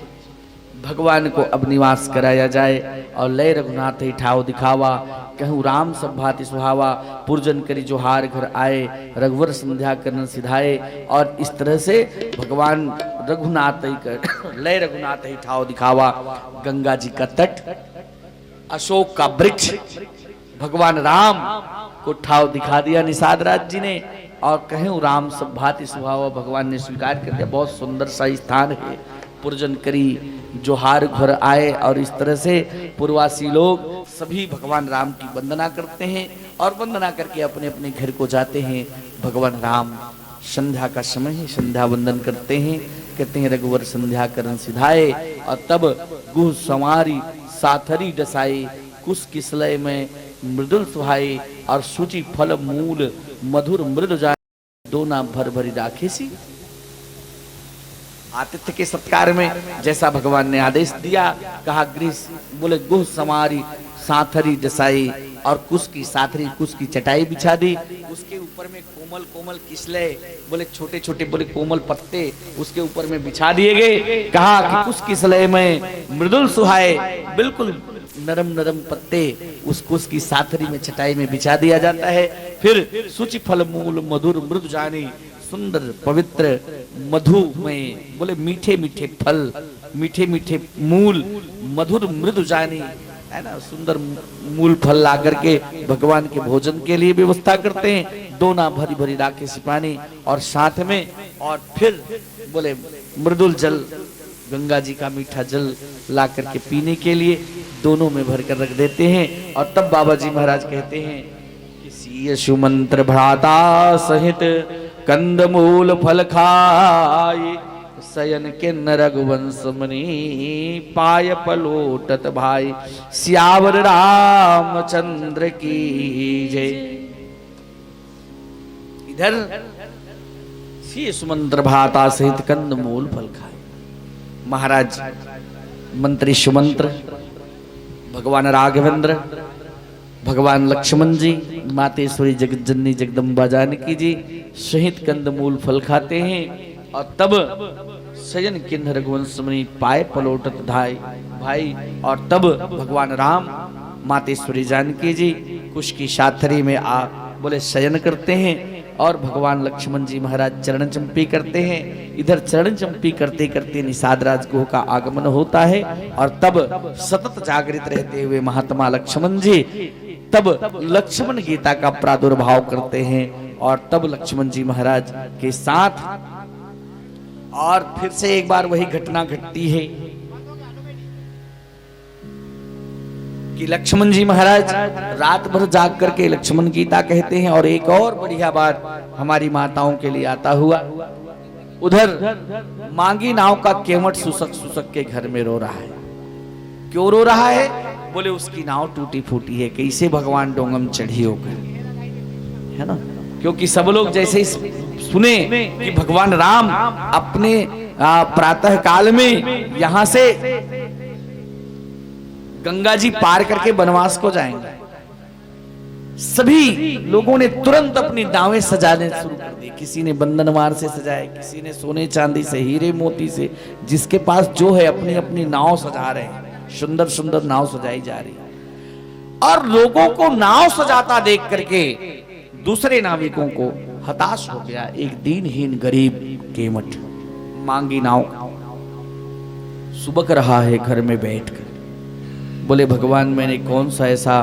भगवान को अब निवास कराया जाए। और लय रघुनाथ ही ठाव दिखावा, कहूँ राम सब भांति सुहावा। पुरजन करी जोहार घर आए, रघुवर संध्या करन सिधाए। और इस तरह से भगवान रघुनाथ ही कर, लय रघुनाथ ही ठाव दिखावा, गंगा जी का तट, अशोक का वृक्ष, भगवान राम को ठाव दिखा दिया निषाद राज जी ने। और कहूँ राम सब भांति सुहावा, भगवान ने स्वीकार कर दिया। बहुत सुंदर सा स्थान है। पुरजन करी जोहार घर आए, और इस तरह से पुरवासी लोग सभी भगवान राम की वंदना करते हैं और वंदना करके अपने अपने घर को जाते हैं। भगवान राम संध्या का समय है, संध्या वंदन करते हैं, कहते हैं, रघुवर संध्या करन सिधाए। और तब गुह संवारी साथरी डसाए, कुस किसलय में मृदुल सुहाए, और सूची फल मूल मधुर मृदु जाए, दोना भर भरी राखे सी। आतिथ्य के सत्कार में जैसा भगवान ने आदेश दिया, कहा, गृह, बोले, गुह संवारी साथरी डसाई, और कुस की साथरी, कुस की चटाई बिछा दी। उसके ऊपर में कोमल कोमल किसले, बोले, छोटे छोटे, बोले, कोमल पत्ते उसके ऊपर में बिछा दिए गए। कहा कि कुस किसले में मृदुल सुहाए, बिल्कुल नरम नरम पत्ते उस कुस की साथरी में, चटाई में बिछा दिया जाता है। फिर सूची फल मूल मधुर मृदु जानी, सुंदर पवित्र मधु में, बोले, मीठे मीठे फल, मीठे मीठे मूल, मधुर मृदु जानी, है ना, सुंदर मूल फल ला करके भगवान के भोजन के लिए व्यवस्था करते हैं। दोना भरी भरी राखे सिपानी, और साथ में, और फिर, बोले, मृदुल जल, गंगा जी का मीठा जल ला करके पीने के लिए दोनों में भर कर रख देते हैं। और तब बाबा जी महाराज कहते हैं कि सीय सुमंत्र भ्राता सहित कंदमूल फल खाई, सयन किन रघुवंश मुनि पाय पलोटत भाई। सियावर रामचंद्र की जय। इधर सीय सुमंत्र भ्राता सहित कंदमूल फल खाए। महाराज मंत्री सुमंत्र, भगवान राघवेंद्र, भगवान लक्ष्मण जी, मातेश्वरी जगत जननी जगदम्बा जानकी जी सहित कंदमूल फल खाते हैं। और तब सयन किन रघुवंश मुनि पाय पलोटत धाय भाई। और तब भगवान राम, मातेश्वरी जानकी जी कुश की साथरी में आ, बोले, शयन करते हैं और भगवान लक्ष्मण जी महाराज चरण चंपी करते हैं। इधर चरण चंपी करते करते निषाद राजगुह का आगमन होता है और तब सतत जागृत रहते हुए महात्मा लक्ष्मण जी तब लक्ष्मण गीता का प्रादुर्भाव करते हैं और तब लक्ष्मण जी महाराज के साथ और फिर से एक बार वही घटना घटती है कि लक्ष्मण जी महाराज रात भर जाग करके लक्ष्मण गीता कहते हैं। और एक और बढ़िया बात हमारी माताओं के लिए आता हुआ, उधर मांगी नाव का केवट सुसक सुसक के घर में रो रहा है। क्यों रो रहा है? बोले, उसकी नाव टूटी फूटी है, कैसे भगवान डोंगम चढ़ी होकर, है ना? क्योंकि सब लोग जैसे ही सुने कि भगवान राम अपने, आ, प्रातः काल में यहां से गंगा जी पार करके वनवास को जाएंगे, सभी लोगों ने तुरंत अपनी नावें सजाने शुरू कर दी। किसी ने बंदनवार से सजाए, किसी ने सोने चांदी से, हीरे मोती से, जिसके पास जो है अपनी अपनी नाव सजा रहे हैं, सुंदर सुंदर नाव सजाई जा रही है। और लोगों को नाव सजाता देख करके दूसरे नाविकों को हताश हो गया एक दीनहीन गरीब केवट। मांगी नाव का सुबक रहा है घर में बैठकर। बोले, भगवान, मैंने कौन सा ऐसा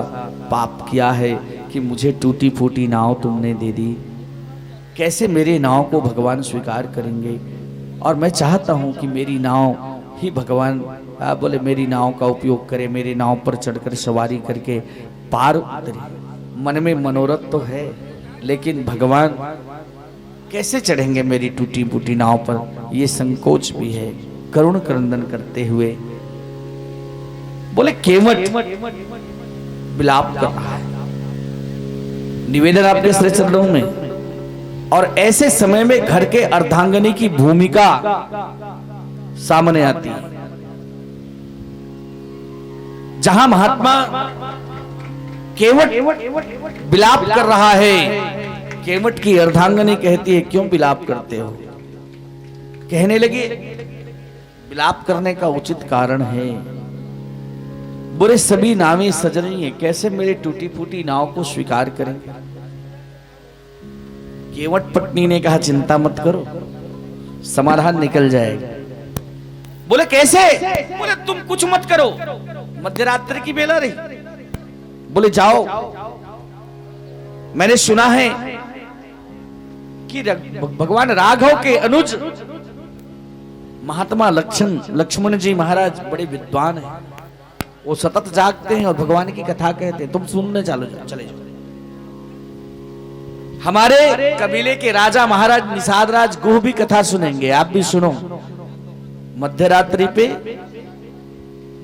पाप किया है कि मुझे टूटी फूटी नाव तुमने दे दी? कैसे मेरे नाव को भगवान स्वीकार करेंगे? और मैं चाहता हूं कि मेरी नाव ही भगवान, आ, बोले, मेरी नाव का उपयोग करे, मेरी नाव पर चढ़कर सवारी करके पार उतरे। मन में मनोरथ तो है, लेकिन भगवान कैसे चढ़ेंगे मेरी टूटी फूटी नाव पर, ये संकोच भी है। करुण क्रंदन करते हुए बोले, केवट विलाप कर रहा है, निवेदन आपके श्री चरणों में। और ऐसे समय में घर के अर्धांगिनी की भूमिका सामने आती है। जहां महात्मा केवट विलाप कर रहा है, केवट की अर्धांगिनी कहती है, क्यों विलाप करते हो? कहने लगी, विलाप करने का उचित कारण है। बोले, सभी नावें सज रही हैं, कैसे मेरी टूटी फूटी नाव को स्वीकार करेंगे? केवट पत्नी ने कहा, चिंता मत करो, समाधान निकल जाएगा। बोले, कैसे? बोले, तुम कुछ मत करो, मध्यरात्रि की बेला रही। बोले, जाओ, मैंने सुना है कि रग-, भगवान राघव के अनुज महात्मा लक्षण, लक्ष्मण जी महाराज बड़े विद्वान हैं, वो सतत जागते हैं और भगवान की कथा कहते हैं, तुम सुनने चलो जाओ, चले जाओ। हमारे कबीले के राजा महाराज निषाद राज गुह भी कथा सुनेंगे, आप भी सुनो। मध्यरात्रि पे,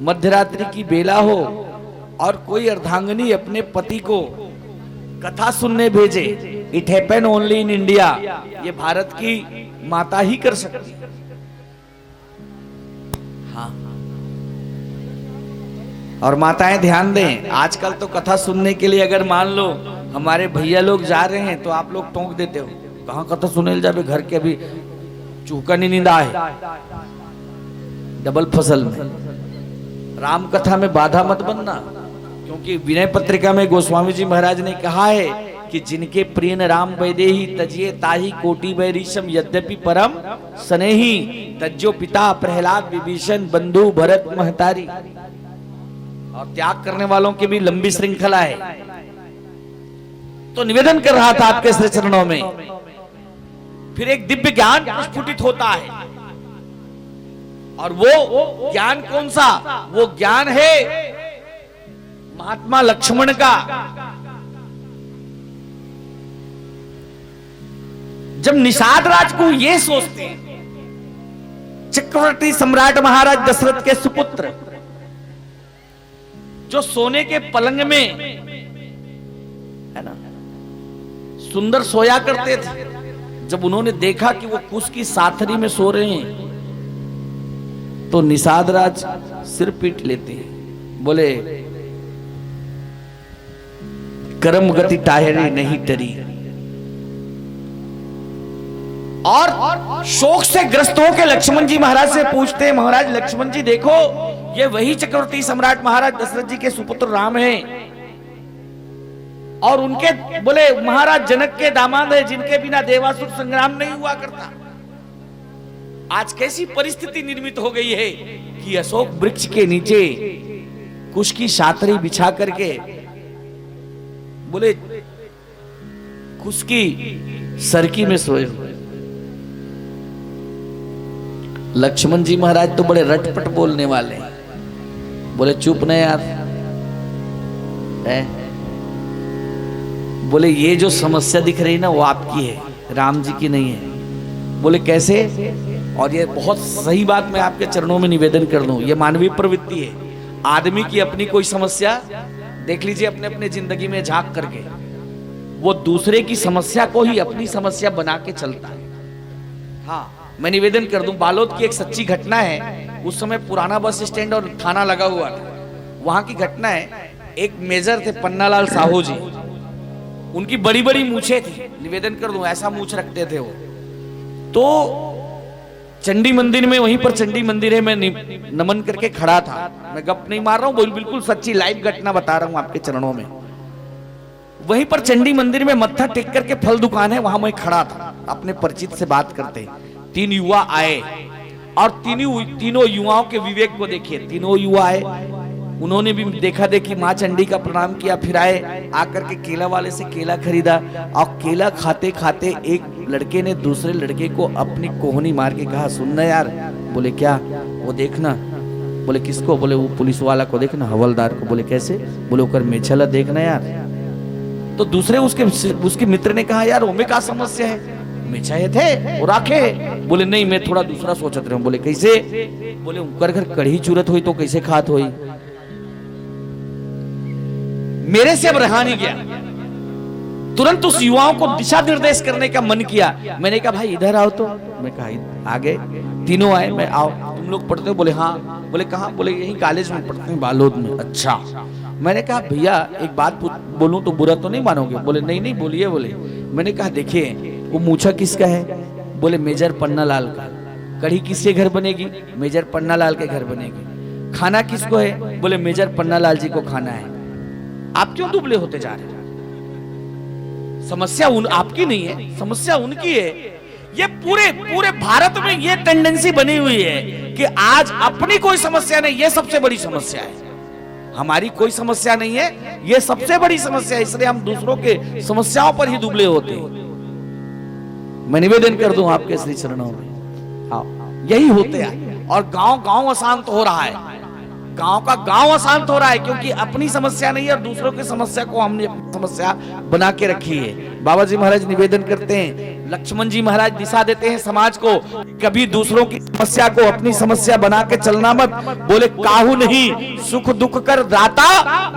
मध्यरात्रि की बेला हो और कोई अर्धांगिनी अपने पति को कथा सुनने भेजे, it happen only in India, ये भारत की माता ही कर सकती है। हाँ, और माताएं ध्यान दें, आजकल तो कथा सुनने के लिए अगर मान लो हमारे भैया लोग जा रहे हैं तो आप लोग टोक देते हो, कहाँ कथा सुने ल जाबे, घर के अभी चूका नहीं नींदा है, डबल फसल में। राम कथा में बाधा मत बनना, क्योंकि विनय पत्रिका में गोस्वामी जी महाराज ने कहा है कि जिनके प्रियन राम वैदेही, तजिए ताहि कोटि बैरीसम, यद्यपि परम स्नेही, तज्जो पिता प्रहलाद विभीषण बंधु भरत महतारी। और त्याग करने वालों की भी लंबी श्रृंखला है। तो निवेदन कर रहा था आपके श्री चरणों में, फिर एक दिव्य ज्ञान प्रस्फुटित होता है। और वो ज्ञान कौन सा? वो ज्ञान है महात्मा लक्ष्मण का। जब निषाद राज को ये सोचते हैं, चक्रवर्ती सम्राट महाराज दशरथ के सुपुत्र, जो सोने के पलंग में, है ना, सुंदर सोया करते थे, जब उन्होंने देखा कि वो कुश की साथरी में सो रहे हैं, तो निषाद राज सिर पीट लेते हैं, बोले, कर्म गति टाहरी नहीं टरी। और शोक से ग्रस्त होकर लक्ष्मण जी महाराज से पूछते हैं, महाराज लक्ष्मण जी, देखो, ये वही चक्रवर्ती सम्राट महाराज दशरथ जी के सुपुत्र राम हैं, और उनके, बोले, महाराज जनक के दामाद है, जिनके बिना देवासुर संग्राम नहीं हुआ करता। आज कैसी परिस्थिति निर्मित हो गई है कि अशोक वृक्ष के नीचे कुश की साथरी बिछा करके, बोले, कुश की सरकी में सोए हुए। लक्ष्मण जी महाराज तो बड़े रटपट बोलने वाले हैं, बोले, चुप न यार, है? बोले, ये जो समस्या दिख रही ना, वो आपकी है, राम जी की नहीं है। बोले, कैसे? और ये बहुत सही बात मैं आपके चरणों में निवेदन कर दूं, ये मानवीय प्रवृत्ति है। आदमी की अपनी कोई समस्या देख लीजिए, अपने अपने जिंदगी में झांक करके, वो दूसरे की समस्या को ही अपनी समस्या बना के चलता है। हाँ, मैं निवेदन कर दूं, बालोद की एक सच्ची घटना है। उस समय पुराना बस स्टैंड और थाना लगा हुआ था, वहां की घटना है। एक मेजर थे पन्नालाल साहू जी, उनकी बड़ी बड़ी मूछें थी। निवेदन कर दूं, ऐसा मूछ रखते थे वो। तो चंडी मंदिर में, वहीं पर चंडी मंदिर है, मैं नि-, नमन करके खड़ा था। मैं गप नहीं मार रहा हूँ, बोल, बिल्कुल सच्ची लाइव घटना बता रहा हूँ आपके चरणों में। वहीं पर चंडी मंदिर में मत्था टेक करके फल दुकान है, वहां मैं खड़ा था, अपने परिचित से बात करते। तीन युवा आए और तीनों तीनों युवाओं के विवेक को देखिए। तीनों युवा आए, उन्होंने भी देखा देखी, माँ चंडी का प्रणाम किया, फिर आए, आकर के केला वाले से केला खरीदा और केला खाते खाते एक लड़के ने दूसरे लड़के को अपनी कोहनी मार के कहा, "सुन ना यार।" बोले, "क्या?" "वो देखना।" बोले, "किसको?" बोले, "वो पुलिस वाला को देखना, हवलदार को।" बोले, "कैसे?" बोले, "ओकर मेछा ला देखना यार।" तो दूसरे उसके उसके मित्र ने कहा, "यार, ओमे का समस्या है? मेछा हे थे, वो राखे हे।" बोले, "नहीं, मैं थोड़ा दूसरा सोचत रहे हूँ।" बोले, "कैसे?" बोले, "उनकर घर कढ़ी चूरत होई तो कैसे खात होई?" मेरे से अब रहा नहीं गया। तुरंत उस युवाओं को दिशा निर्देश करने का मन किया। मैंने कहा, "भाई, इधर आओ तो।" मैं कहा, "आ गए।" तीनों आए, "मैं, आओ, तुम लोग पढ़ते हो?" बोले, "हाँ।" बोले, "कहाँ?" बोले, "यहीं कॉलेज में पढ़ते हैं, बालोद में।" "अच्छा।" मैंने कहा, "भैया, एक बात बोलूं तो बुरा तो नहीं मानोगे?" बोले, "नहीं, नहीं, बोलिए।" बोले, मैंने कहा, "देखिए, वो मूछा किसका है?" बोले, "मेजर पन्नालाल का।" "कढ़ी किसके घर बनेगी?" "मेजर पन्नालाल के घर बनेगी।" "खाना किसको है?" बोले, "मेजर पन्नालाल जी को खाना है।" आप क्यों दुबले होते जा रहे हैं? समस्या उन आपकी नहीं है, समस्या उनकी है। ये पूरे पूरे भारत में ये टेंडेंसी बनी हुई है कि आज अपनी कोई समस्या नहीं, ये सबसे बड़ी समस्या है। हमारी कोई समस्या नहीं है, ये सबसे बड़ी समस्या है, इसलिए हम दूसरों के समस्याओं पर ही दुबले होते हैं। मैं निवेदन कर दूं आपके श्री चरणों में, हाँ, यही होते हैं। और गांव गांव अशांत हो रहा है, गांव का गांव अशांत हो रहा है, क्योंकि अपनी समस्या नहीं है और दूसरों की समस्या को हमने अपनी समस्या बना के रखी है। बाबा जी महाराज निवेदन करते हैं, लक्ष्मण जी महाराज दिशा देते हैं समाज को। कभी दूसरों की समस्या को अपनी समस्या बना के चलना मत। बोले, "काहू नहीं सुख दुख कर दाता,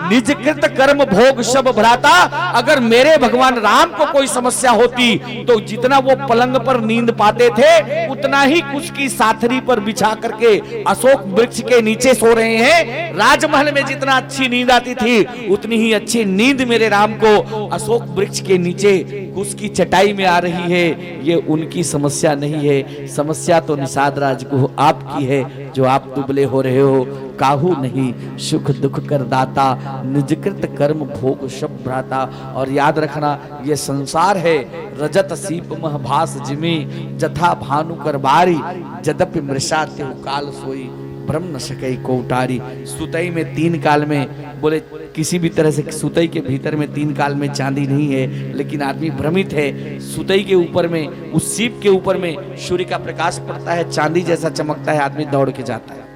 निज कृत कर्म भोग सब भ्राता।" अगर मेरे भगवान राम को कोई समस्या होती तो जितना वो पलंग पर नींद पाते थे, उतना ही कुश की साथरी पर बिछा करके अशोक वृक्ष के नीचे सो रहे हैं, राजमहल में जितना अच्छी नींद आती थी, उतनी ही अच्छी नींद मेरे राम को अशोक वृक्ष के नीचे कुश की चटाई में आ रही है। ये उनकी समस्या नहीं है, समस्या तो निषाद राजगुह आपकी है, जो आप दुबले हो रहे हो। "काहू नहीं सुख दुख कर दाता, निजकृत कर्म भोग सब भ्राता।" और याद रखना, ये संसार है, "रजत सीप मह भास जिमी, जथा भानु कर बारी, जदपि मृषा तेहु काल सोई, भ्रम न सकई को टारी।" सुतई में तीन काल में, बोले, किसी भी तरह से सुतई के भीतर में तीन काल में चांदी नहीं है, लेकिन आदमी भ्रमित है। सुतई के ऊपर में, उस सीप के ऊपर में सूर्य का प्रकाश पड़ता है, चांदी जैसा चमकता है, आदमी दौड़ के जाता है।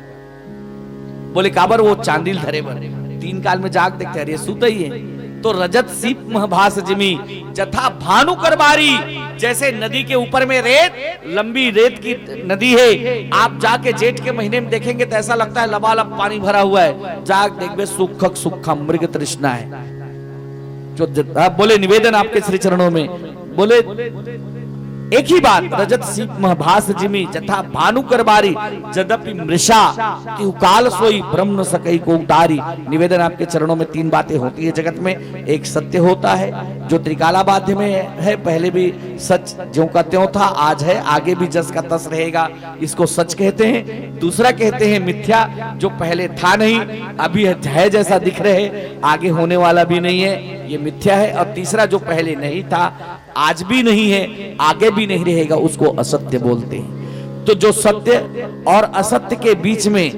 बोले, "काबर वो चांदी ल धरे बर?" तीन काल में जाग देखते, "अरे, सुतई है।" तो रजत सीप महभास जिमी, जथा भानु कर बारी, जैसे नदी के ऊपर में रेत, लंबी रेत की नदी है, आप जाके जेठ के महीने में देखेंगे तो ऐसा लगता है लबालब पानी भरा हुआ है। जाग देखबे, सूखक सूखा मृग तृष्णा है। जो ज-, आप बोले, निवेदन आपके श्री चरणों में, बोले, एक ही बात, "रजत सीप महभास जिमी, जथा भानु कर बारी, जदपि मृषा तेहु काल सोई, भ्रम न सकई को टारी।" निवेदन आपके चरणों में, तीन बातें होती है जगत में। एक सत्य होता है, जो त्रिकालाबाध्य में है, पहले भी सच ज्यों का त्यों था, आज है, आगे भी जस का तस रहेगा, इसको सच कहते हैं। दूसरा कहते हैं मिथ्या, जो पहले था नहीं, अभी है, है जैसा दिख रहे, आगे होने वाला भी नहीं है, ये मिथ्या है। और तीसरा, जो पहले नहीं था, आज भी नहीं है, आगे भी नहीं रहेगा, उसको असत्य बोलते हैं। तो जो सत्य और असत्य के बीच में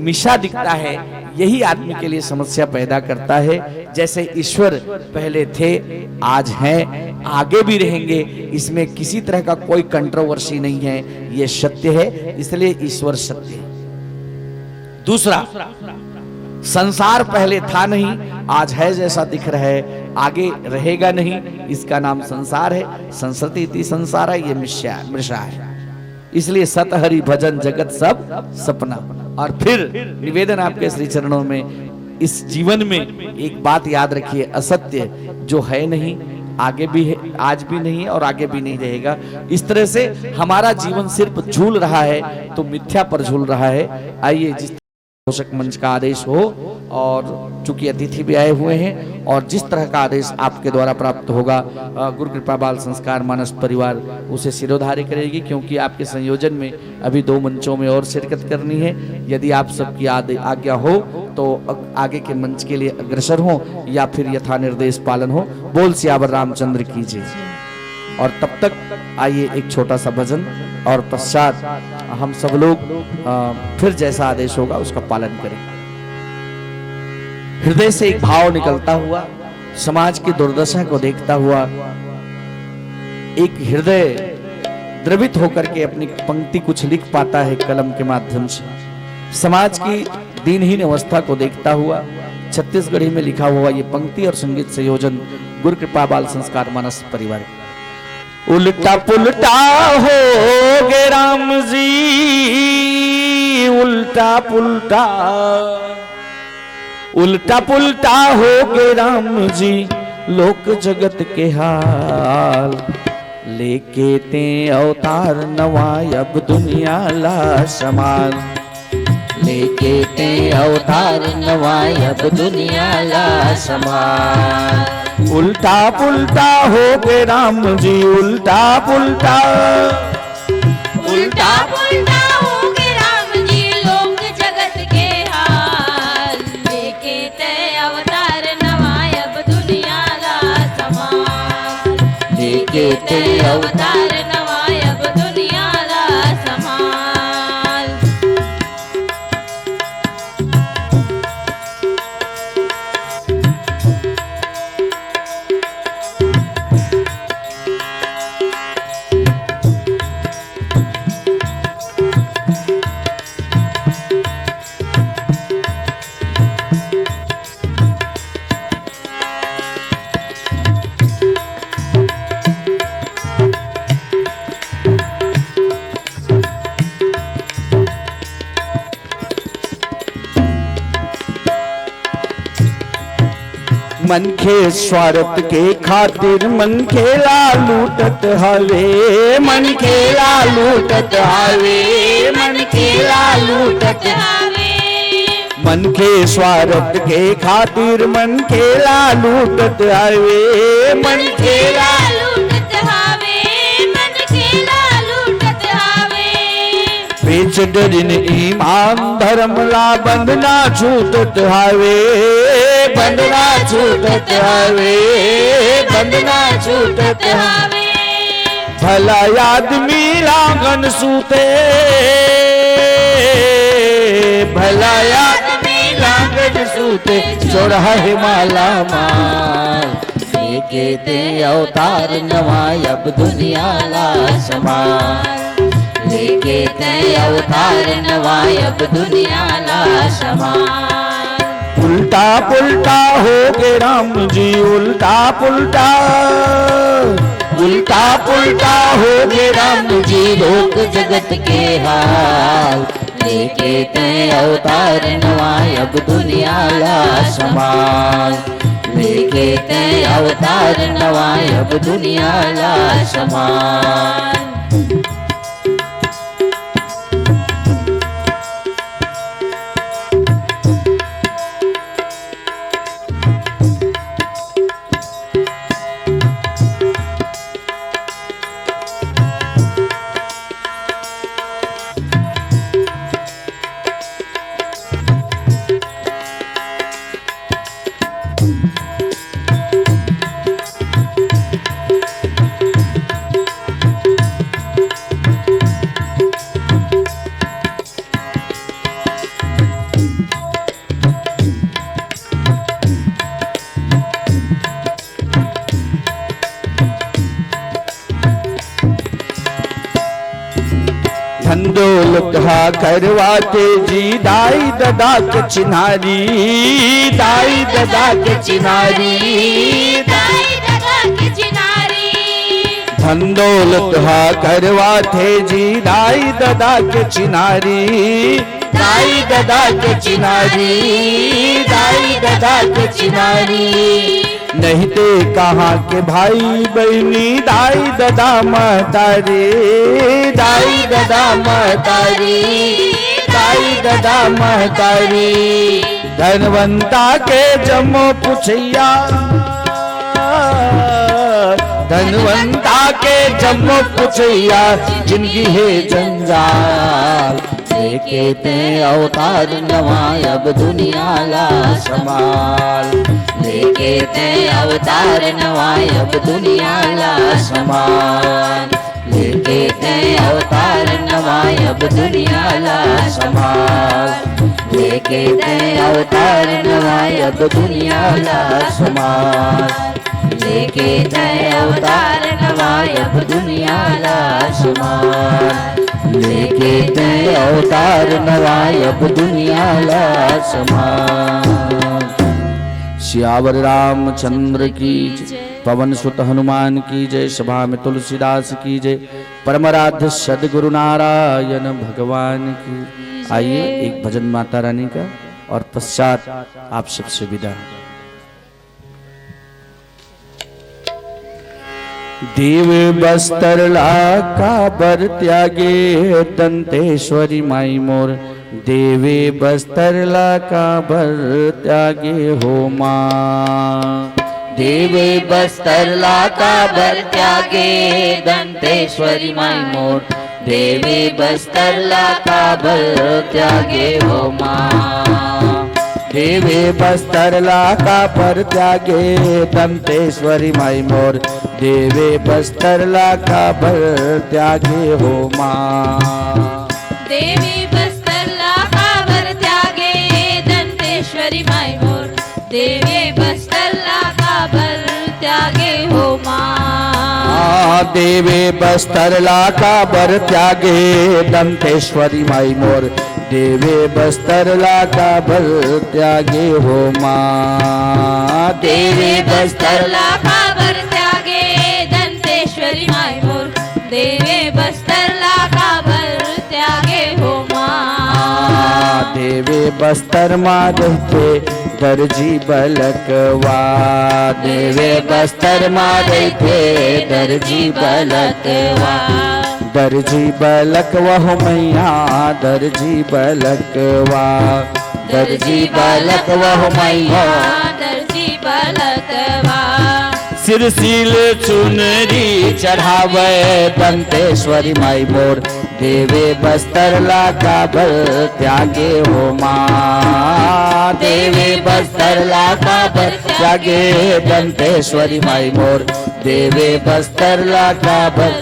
मिशा दिखता है, यही आदमी के लिए समस्या पैदा करता है। जैसे ईश्वर पहले थे, आज हैं, आगे भी रहेंगे, इसमें किसी तरह का कोई कंट्रोवर्सी नहीं है, ये सत्य है, इसलिए ईश्वर सत्य है। दूसरा, संसार पहले था नहीं, आज है जैसा दिख रहा है, आगे रहेगा नहीं, इसका नाम संसार है। संसरति इति संसार है, ये मिश्या-, मृषा है। इसलिए सत हरि भजन जगत सब सपना। और फिर निवेदन आपके श्री चरणों में, इस जीवन में एक बात याद रखिए, असत्य जो है नहीं, आगे भी है, आज भी नहीं है और आगे भी नहीं रहेगा। इस तरह से हमारा जीवन सिर्फ झूल रहा है, तो मिथ्या पर झूल रहा है। आइए, जिस पोषक मंच का आदेश हो, और चूंकि अतिथि भी आए हुए हैं, और जिस तरह का आदेश आपके द्वारा प्राप्त होगा, अ, गुरु कृपा बाल संस्कार मानस परिवार उसे सिरोधार्य करेगी, क्योंकि आपके संयोजन में अभी दो मंचों में और शिरकत करनी है। यदि आप सबकी आद-, आज्ञा हो, तो अग-, आगे के मंच के लिए अग्रसर हो या फिर यथा निर्देश पालन हो। बोल सियावर रामचंद्र की जय। और तब तक आइए, एक छोटा सा भजन और पश्चात हम सब लोग, अ, फिर जैसा आदेश होगा, उसका पालन करें। हृदय से एक भाव निकलता हुआ, समाज की दुर्दशा को देखता हुआ, एक हृदय द्रवित होकर के अपनी पंक्ति कुछ लिख पाता है कलम के माध्यम से। समाज की दीनहीन अवस्था को देखता हुआ छत्तीसगढ़ी में लिखा हुआ ये पंक्ति और संगीत संयोजन गुरु कृपा बाल संस्कार मानस परिवार। उल्टा पुल्टा हो गे राम जी, उल्टा पुल्टा, उल्टा पुल्टा हो गे राम जी, लोक जगत के हाल। लेके ते अवतार नवा, अब दुनिया ला संभाल। लेके ते अवतार नवा, अब दुनिया ला संभाल। उल्टा पुल्टा हो गे राम जी, उल्टा पुल्टा। उल्टा पुल्टा हो गे राम जी, लोक जगत के हाल। लेके ते अवतार नवा, अब दुनिया ला संभाल। लेके ते अवतार नवा, अब दुनिया ला संभाल। मनखे स्वार्थ के खातिर मनखे ला लूटत हवे, मनखे ला लूटत हवे, मनखे ला लूटत हवे। मनखे स्वार्थ के खातिर मनखे ला लूटत हवे, मनखे ला लूटत हवे, मनखे ला लूटत हवे। बेच डरिन ईमान धर्म ला बंधना छूटत हवे, बंधना छूटत हवे, बंधना छूटत हवे। भला आदमी लांगन सूते, भला आदमी लांगन सूते, चोरहा हे माला माल। लेके ते अवतार नवा, अब दुनिया ला संभाल। लेके ते अवतार नवा, अब दुनिया ला संभाल। उल्टा पुल्टा हो गे राम जी, उल्टा पुल्टा। उल्टा पुल्टा हो गे राम जी, लोक जगत के हाल। लेके ते अवतार नवा, अब दुनिया ला संभाल। लेके ते अवतार नवा, अब दुनिया ला संभाल। धन दौलत हा करवाथे जी दाई ददा के चिन्हारी, दाई ददा के चिन्हारी। दाई ददा के चिन्हारी। धन दौलत हा करवाथे जी दाई ददा के चिन्हारी। दाई ददा के चिनारी, दाई ददा के चिनारी। नहीं ते कहाँ के भाई बहिनी, दाई ददा महतारी, दाई ददा महतारी, दाई ददा महतारी। धनवंता के जम्मो पुछैया, धनवंता के जम्मो पुछैया, जिनगी हे जंजाल। लेके ते अवतार नवा, अब दुनिया ला संभाल। लेके ते अवतार नवा, अब दुनिया ला संभाल। लेके ते अवतार नवा, अब दुनिया ला संभाल। लेके ते अवतार नवा, अब दुनिया ला संभाल। लेके ते अवतार नवा, अब दुनिया ला संभाल। लेके ते अवतार नवा, अब दुनिया ला संभाल। सियावर रामचंद्र की जय, पवन सुत हनुमान की जय, सभा में तुलसीदास की जय, परमाराध्य सदगुरु नारायण भगवान की। आइए, एक भजन माता रानी का और पश्चात आप सबसे विदा। देवे बस्तर ला काबर त्यागे, दंतेश्वरी माई मोर। देवे बस्तर ला काबर त्यागे हो माँ। देवे बस्तर ला काबर त्यागे, दंतेश्वरी माई मोर। देवे बस्तर ला काबर त्यागे हो माँ। देवे बस्तर ला काबर त्यागे, दंतेश्वरी माई मोर। देवे बस्तर ला काबर त्यागे हो माँ। देवे बस्तर ला काबर त्यागे, दंतेश्वरी माई मोर। देवे बस्तर ला काबर त्यागे हो माँ। आ, देवे बस्तर ला काबर त्यागे, दंतेश्वरी माई मोर। देवे बस्तर ला काबर त्यागे हो माँ। देवे बस्तर ला काबर त्यागे, दंतेश्वरी माई मोर। देवे बस्तर ला काबर त्यागे हो माँ। देवे बस्तर मा रहिथे दर्जी बलकवा। देवे बस्तर मा रहिथे दर्जी बलकवा। दर्जी बलकवा हो मैया, दर्जी बलकवा। दर्जी बलकवा हो मैया। दर्जी बलकवा। सिरसिल चुनरी चढ़ावे दंतेश्वरी माई मोर। देवे बस्तर ला काबर त्यागे हो माँ। देवे बस्तर ला काबर त्यागे दंतेश्वरी माई मोर। देवे बस्तर ला काबर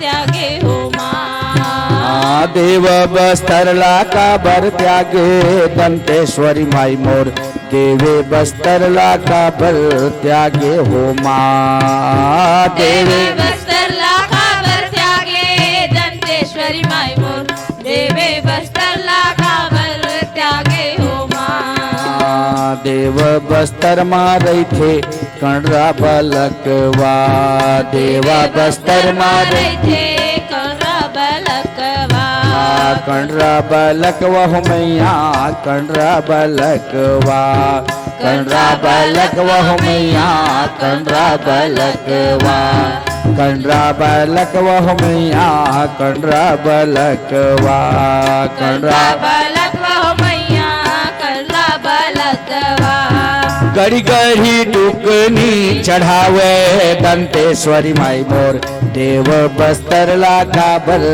त्यागे हो माँ। आ, देव बस्तर ला काबर त्यागे दंतेश्वरी माई मोर। देवे बस्तर ला काबर त्यागे हो माँ। देवे बस्तर ला काबर त्यागे दंतेश्वरी माई मोर। देवे बस्तर ला काबर त्यागे हो माँ। देव बस्तर मा रहिथे कंडरा बलकवा। देवा बस्तर मा रहिथे कंडरा बलकवा। कंडरा बलकवा हो मैया, कंडरा बलकवा। कंडरा बलकवा हो मैया, कंडरा बलकवा। कंडरा बलकवा हो मैया, कंडरा बलकवा। कंडरा बलकवा हो मैया, कंडरा बलकवा। गड़ी गड़ी टुकनी चढ़ावे दंतेश्वरी माई मोर। देव बस्तर ला काबर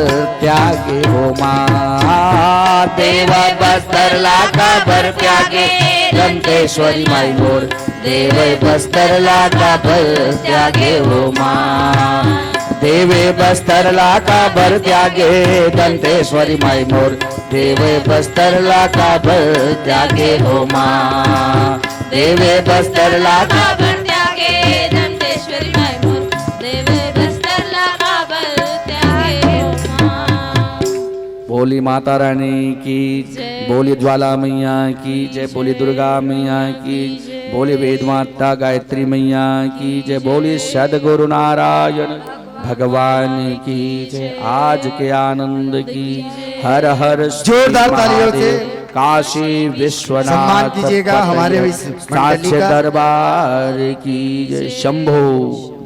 त्यागे हो माँ। देव बस्तर ला काबर त्यागे दंतेश्वरी माई मोर। देव बस्तर ला काबर त्यागे हो माँ। देवे बस्तर ला काबर त्यागे दंतेश्वरी माई मोर। देवे बस्तर ला काबर त्यागे हो माँ। देवे बस्तर ला काबर त्यागे दंतेश्वरी माई मोर। देवे बस्तर ला काबर त्यागे हो माँ। बोली माता रानी की, जय। बोली ज्वाला मैया की, जय। बोली दुर्गा मैया की, जय। बोली वेद माता गायत्री मैया की, जय। बोली सदगुरु नारायण भगवान की, जय। आज के आनंद की, जय। हर हर जोरदार तालियों से काशी विश्वनाथ सम्मान कीजिएगा हमारे इस मंडली का। दरबार की जय। शंभो।